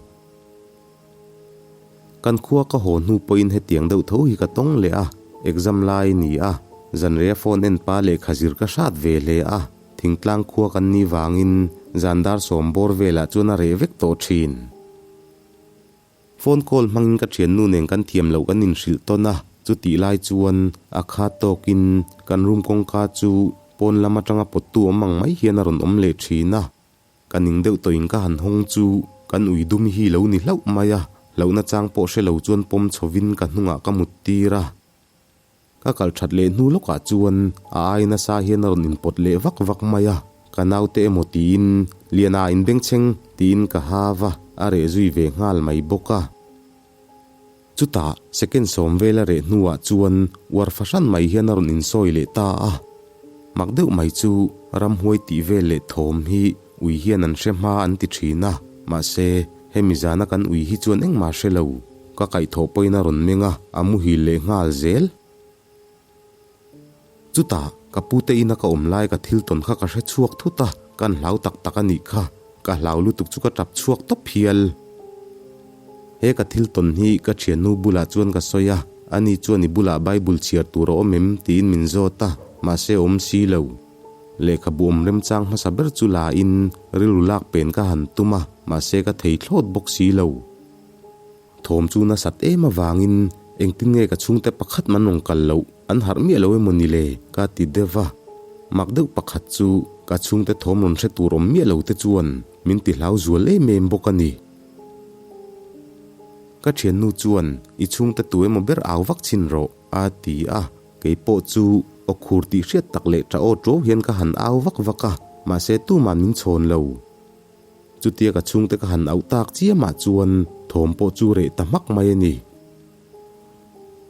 Kan khua ka haw hnu pawhin hetiang deuh tho hi ka tawng leh a, exam lai ni a, zanreia phone en pa lehkha zir ka hrat ve hle a, thingtlang khua kan nih vangin zan dar sawm bawr velah chuan a reh vek tawh thin. Phone call hmangin ka thiannu nen kan thiam loh kan inhrilh tawn a, chutih lai chuan a khat tawkin kan room kawngka chu pawn lam atanga pawttu awm ang mai hian a rawn awm leh thin a. Ka ning deuh tawhin ka han hawng chu kan ui dum hi lo ni hlauh mai a, hlauhna chang pawh hre lo chuan pawm chhovin ka hnungah ka mut tir a. Ka kal that leh hnu lawkah chuan a ai nasa hian a rawn inpawt leh vak vak mai a, ka naute emaw tiin Liana inbengchheng tiin ka ha va, a reh zui ve nghal mai bawk a. Chutah second sawm vel a reh hnuah chuan uar fahran mai hian a rawn insawi leh ta a. Mak deuh mai chu ramhuai tih vel leh thawm hi ui hian an hre hma an ti thin a, mahse hemi zana kan ui hi chuan engmah hre lo. Ka kaihthawh pawhin a rawn meng a, a muhil leh nghal zel. Chutah ka pute ina ka awm lai ka thil tawn kha ka hre chhuak thut a, kan hlau tak tak a nih kha, ka hlau lutuk chu ka tap chhuak tawp hial. He ka thil tawn hi ka thiannu bulah chuan ka sawi a, ani chuan i bulah Bible chhiar tur a awm em tiin min zawt a, mahse awm si lo. Lehkhabu awm remchang hmasa ber chu la in rilru lak pen ka han tum a, mahse ka thei thlawt bawk si lo. Thawm chu nasat em avangin engtin nge ka chhungte pakhat man rawn kal loh an harh miah lo emaw ni le ka ti deuh va. Mak deuh pakhat chu ka chhungte thawm rawn hre tur awm miah lo te chuan min ti hlau zual em em bawk a ni. Ka thiannu chuan i chhungte tu emaw ber au vak chhin rawh a ti a, kei pawh chu aw khur tih hriat tak leh tah aw tuau hian ka han au vak vak a, mahse tuman min chhawn lo. Chutia ka chhungte ka han auh tak chiamah chuan thawm pawh chu reh ta hmak mai a ni.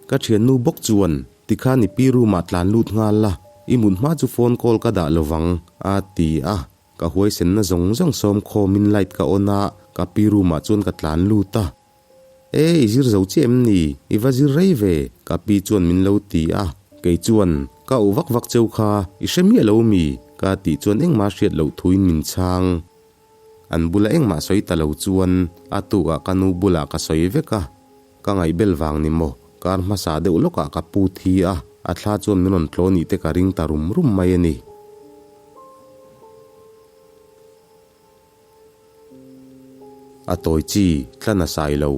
Ka thiannu bawk chuan, Tikhan i pi room ah tlan lut nghal la, i mut hma chu phone call ka dah lovang, a ti a. Ka huaisenna zawng zawng sawm khawmin light ka on a, ka pi room ah chuan ka tlan lut a. E, i zir zo chiah em ni? I va zir rei ve, ka pi chuan min lo ti a. Kei chuan, Ka auh vak vak cheu kha, i hre miah lo mi? Ka tih chuan engmah hriat loh thuin min chhang. An bula engmah sawi ta lo chuan a tukah ka nu bulah ka sawi vek a. Ka ngaihbel vang ni maw? Kar hmasa deuh lawkah ka pu thi a, a thla chuan min rawn tlaw nih te ka ring ta rum rum mai a ni. A tawi chi tlan a sai lo.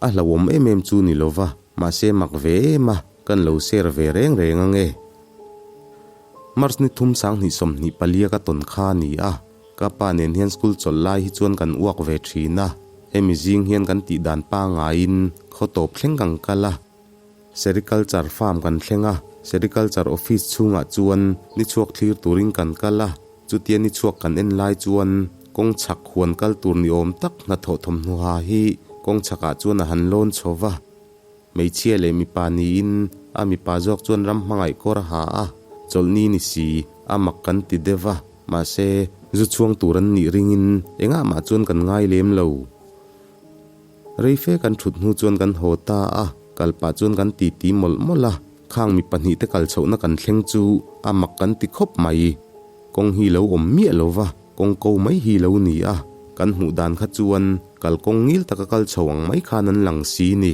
A hlauhawm em em chu ni lo va, mahse mak ve em a, kan lo share ve reng reng ang e. March ni thum sanghnih sawmhnih palia ka tawn kha a ni a, ka pa nen hian school chawlh lai hi chuan kan uak ve thin a, hemi zing hian kan tih dan pangaiin khaw tawp thleng kan kal a. Sericulture farm kan thleng a, Sericulture office chhungah chuan ni chhuak thlir turin kan kal a, chutia ni chhuak kan en lai chuan kawng chhak huan kal tur ni awm tak hnathawh thawmhnaw ha hi kawng chhakah chuan a han lawn chho va. Hmeichhia leh mipa niin A mipa zawk chuan ram hmangaih kawr a ha a, chawlhni ni si, a mak kan ti deuh va, mahse, zu chhuang tur an nih ringin engah mah chuan kan ngai lem lo. Reife kan thut hnu chuan kan haw ta a, kal pah chuan kan titi mawlh mawlh a, khang mi pahnihte kal chhohna kan thleng chu a mak kan ti khawp mai. Kawng hi lo awm miah lo va, kawng ko mai hi lo ni a, kan hmuh dan kha chuan kalkawng ngil taka kal chho ang mai khan an lang si ni.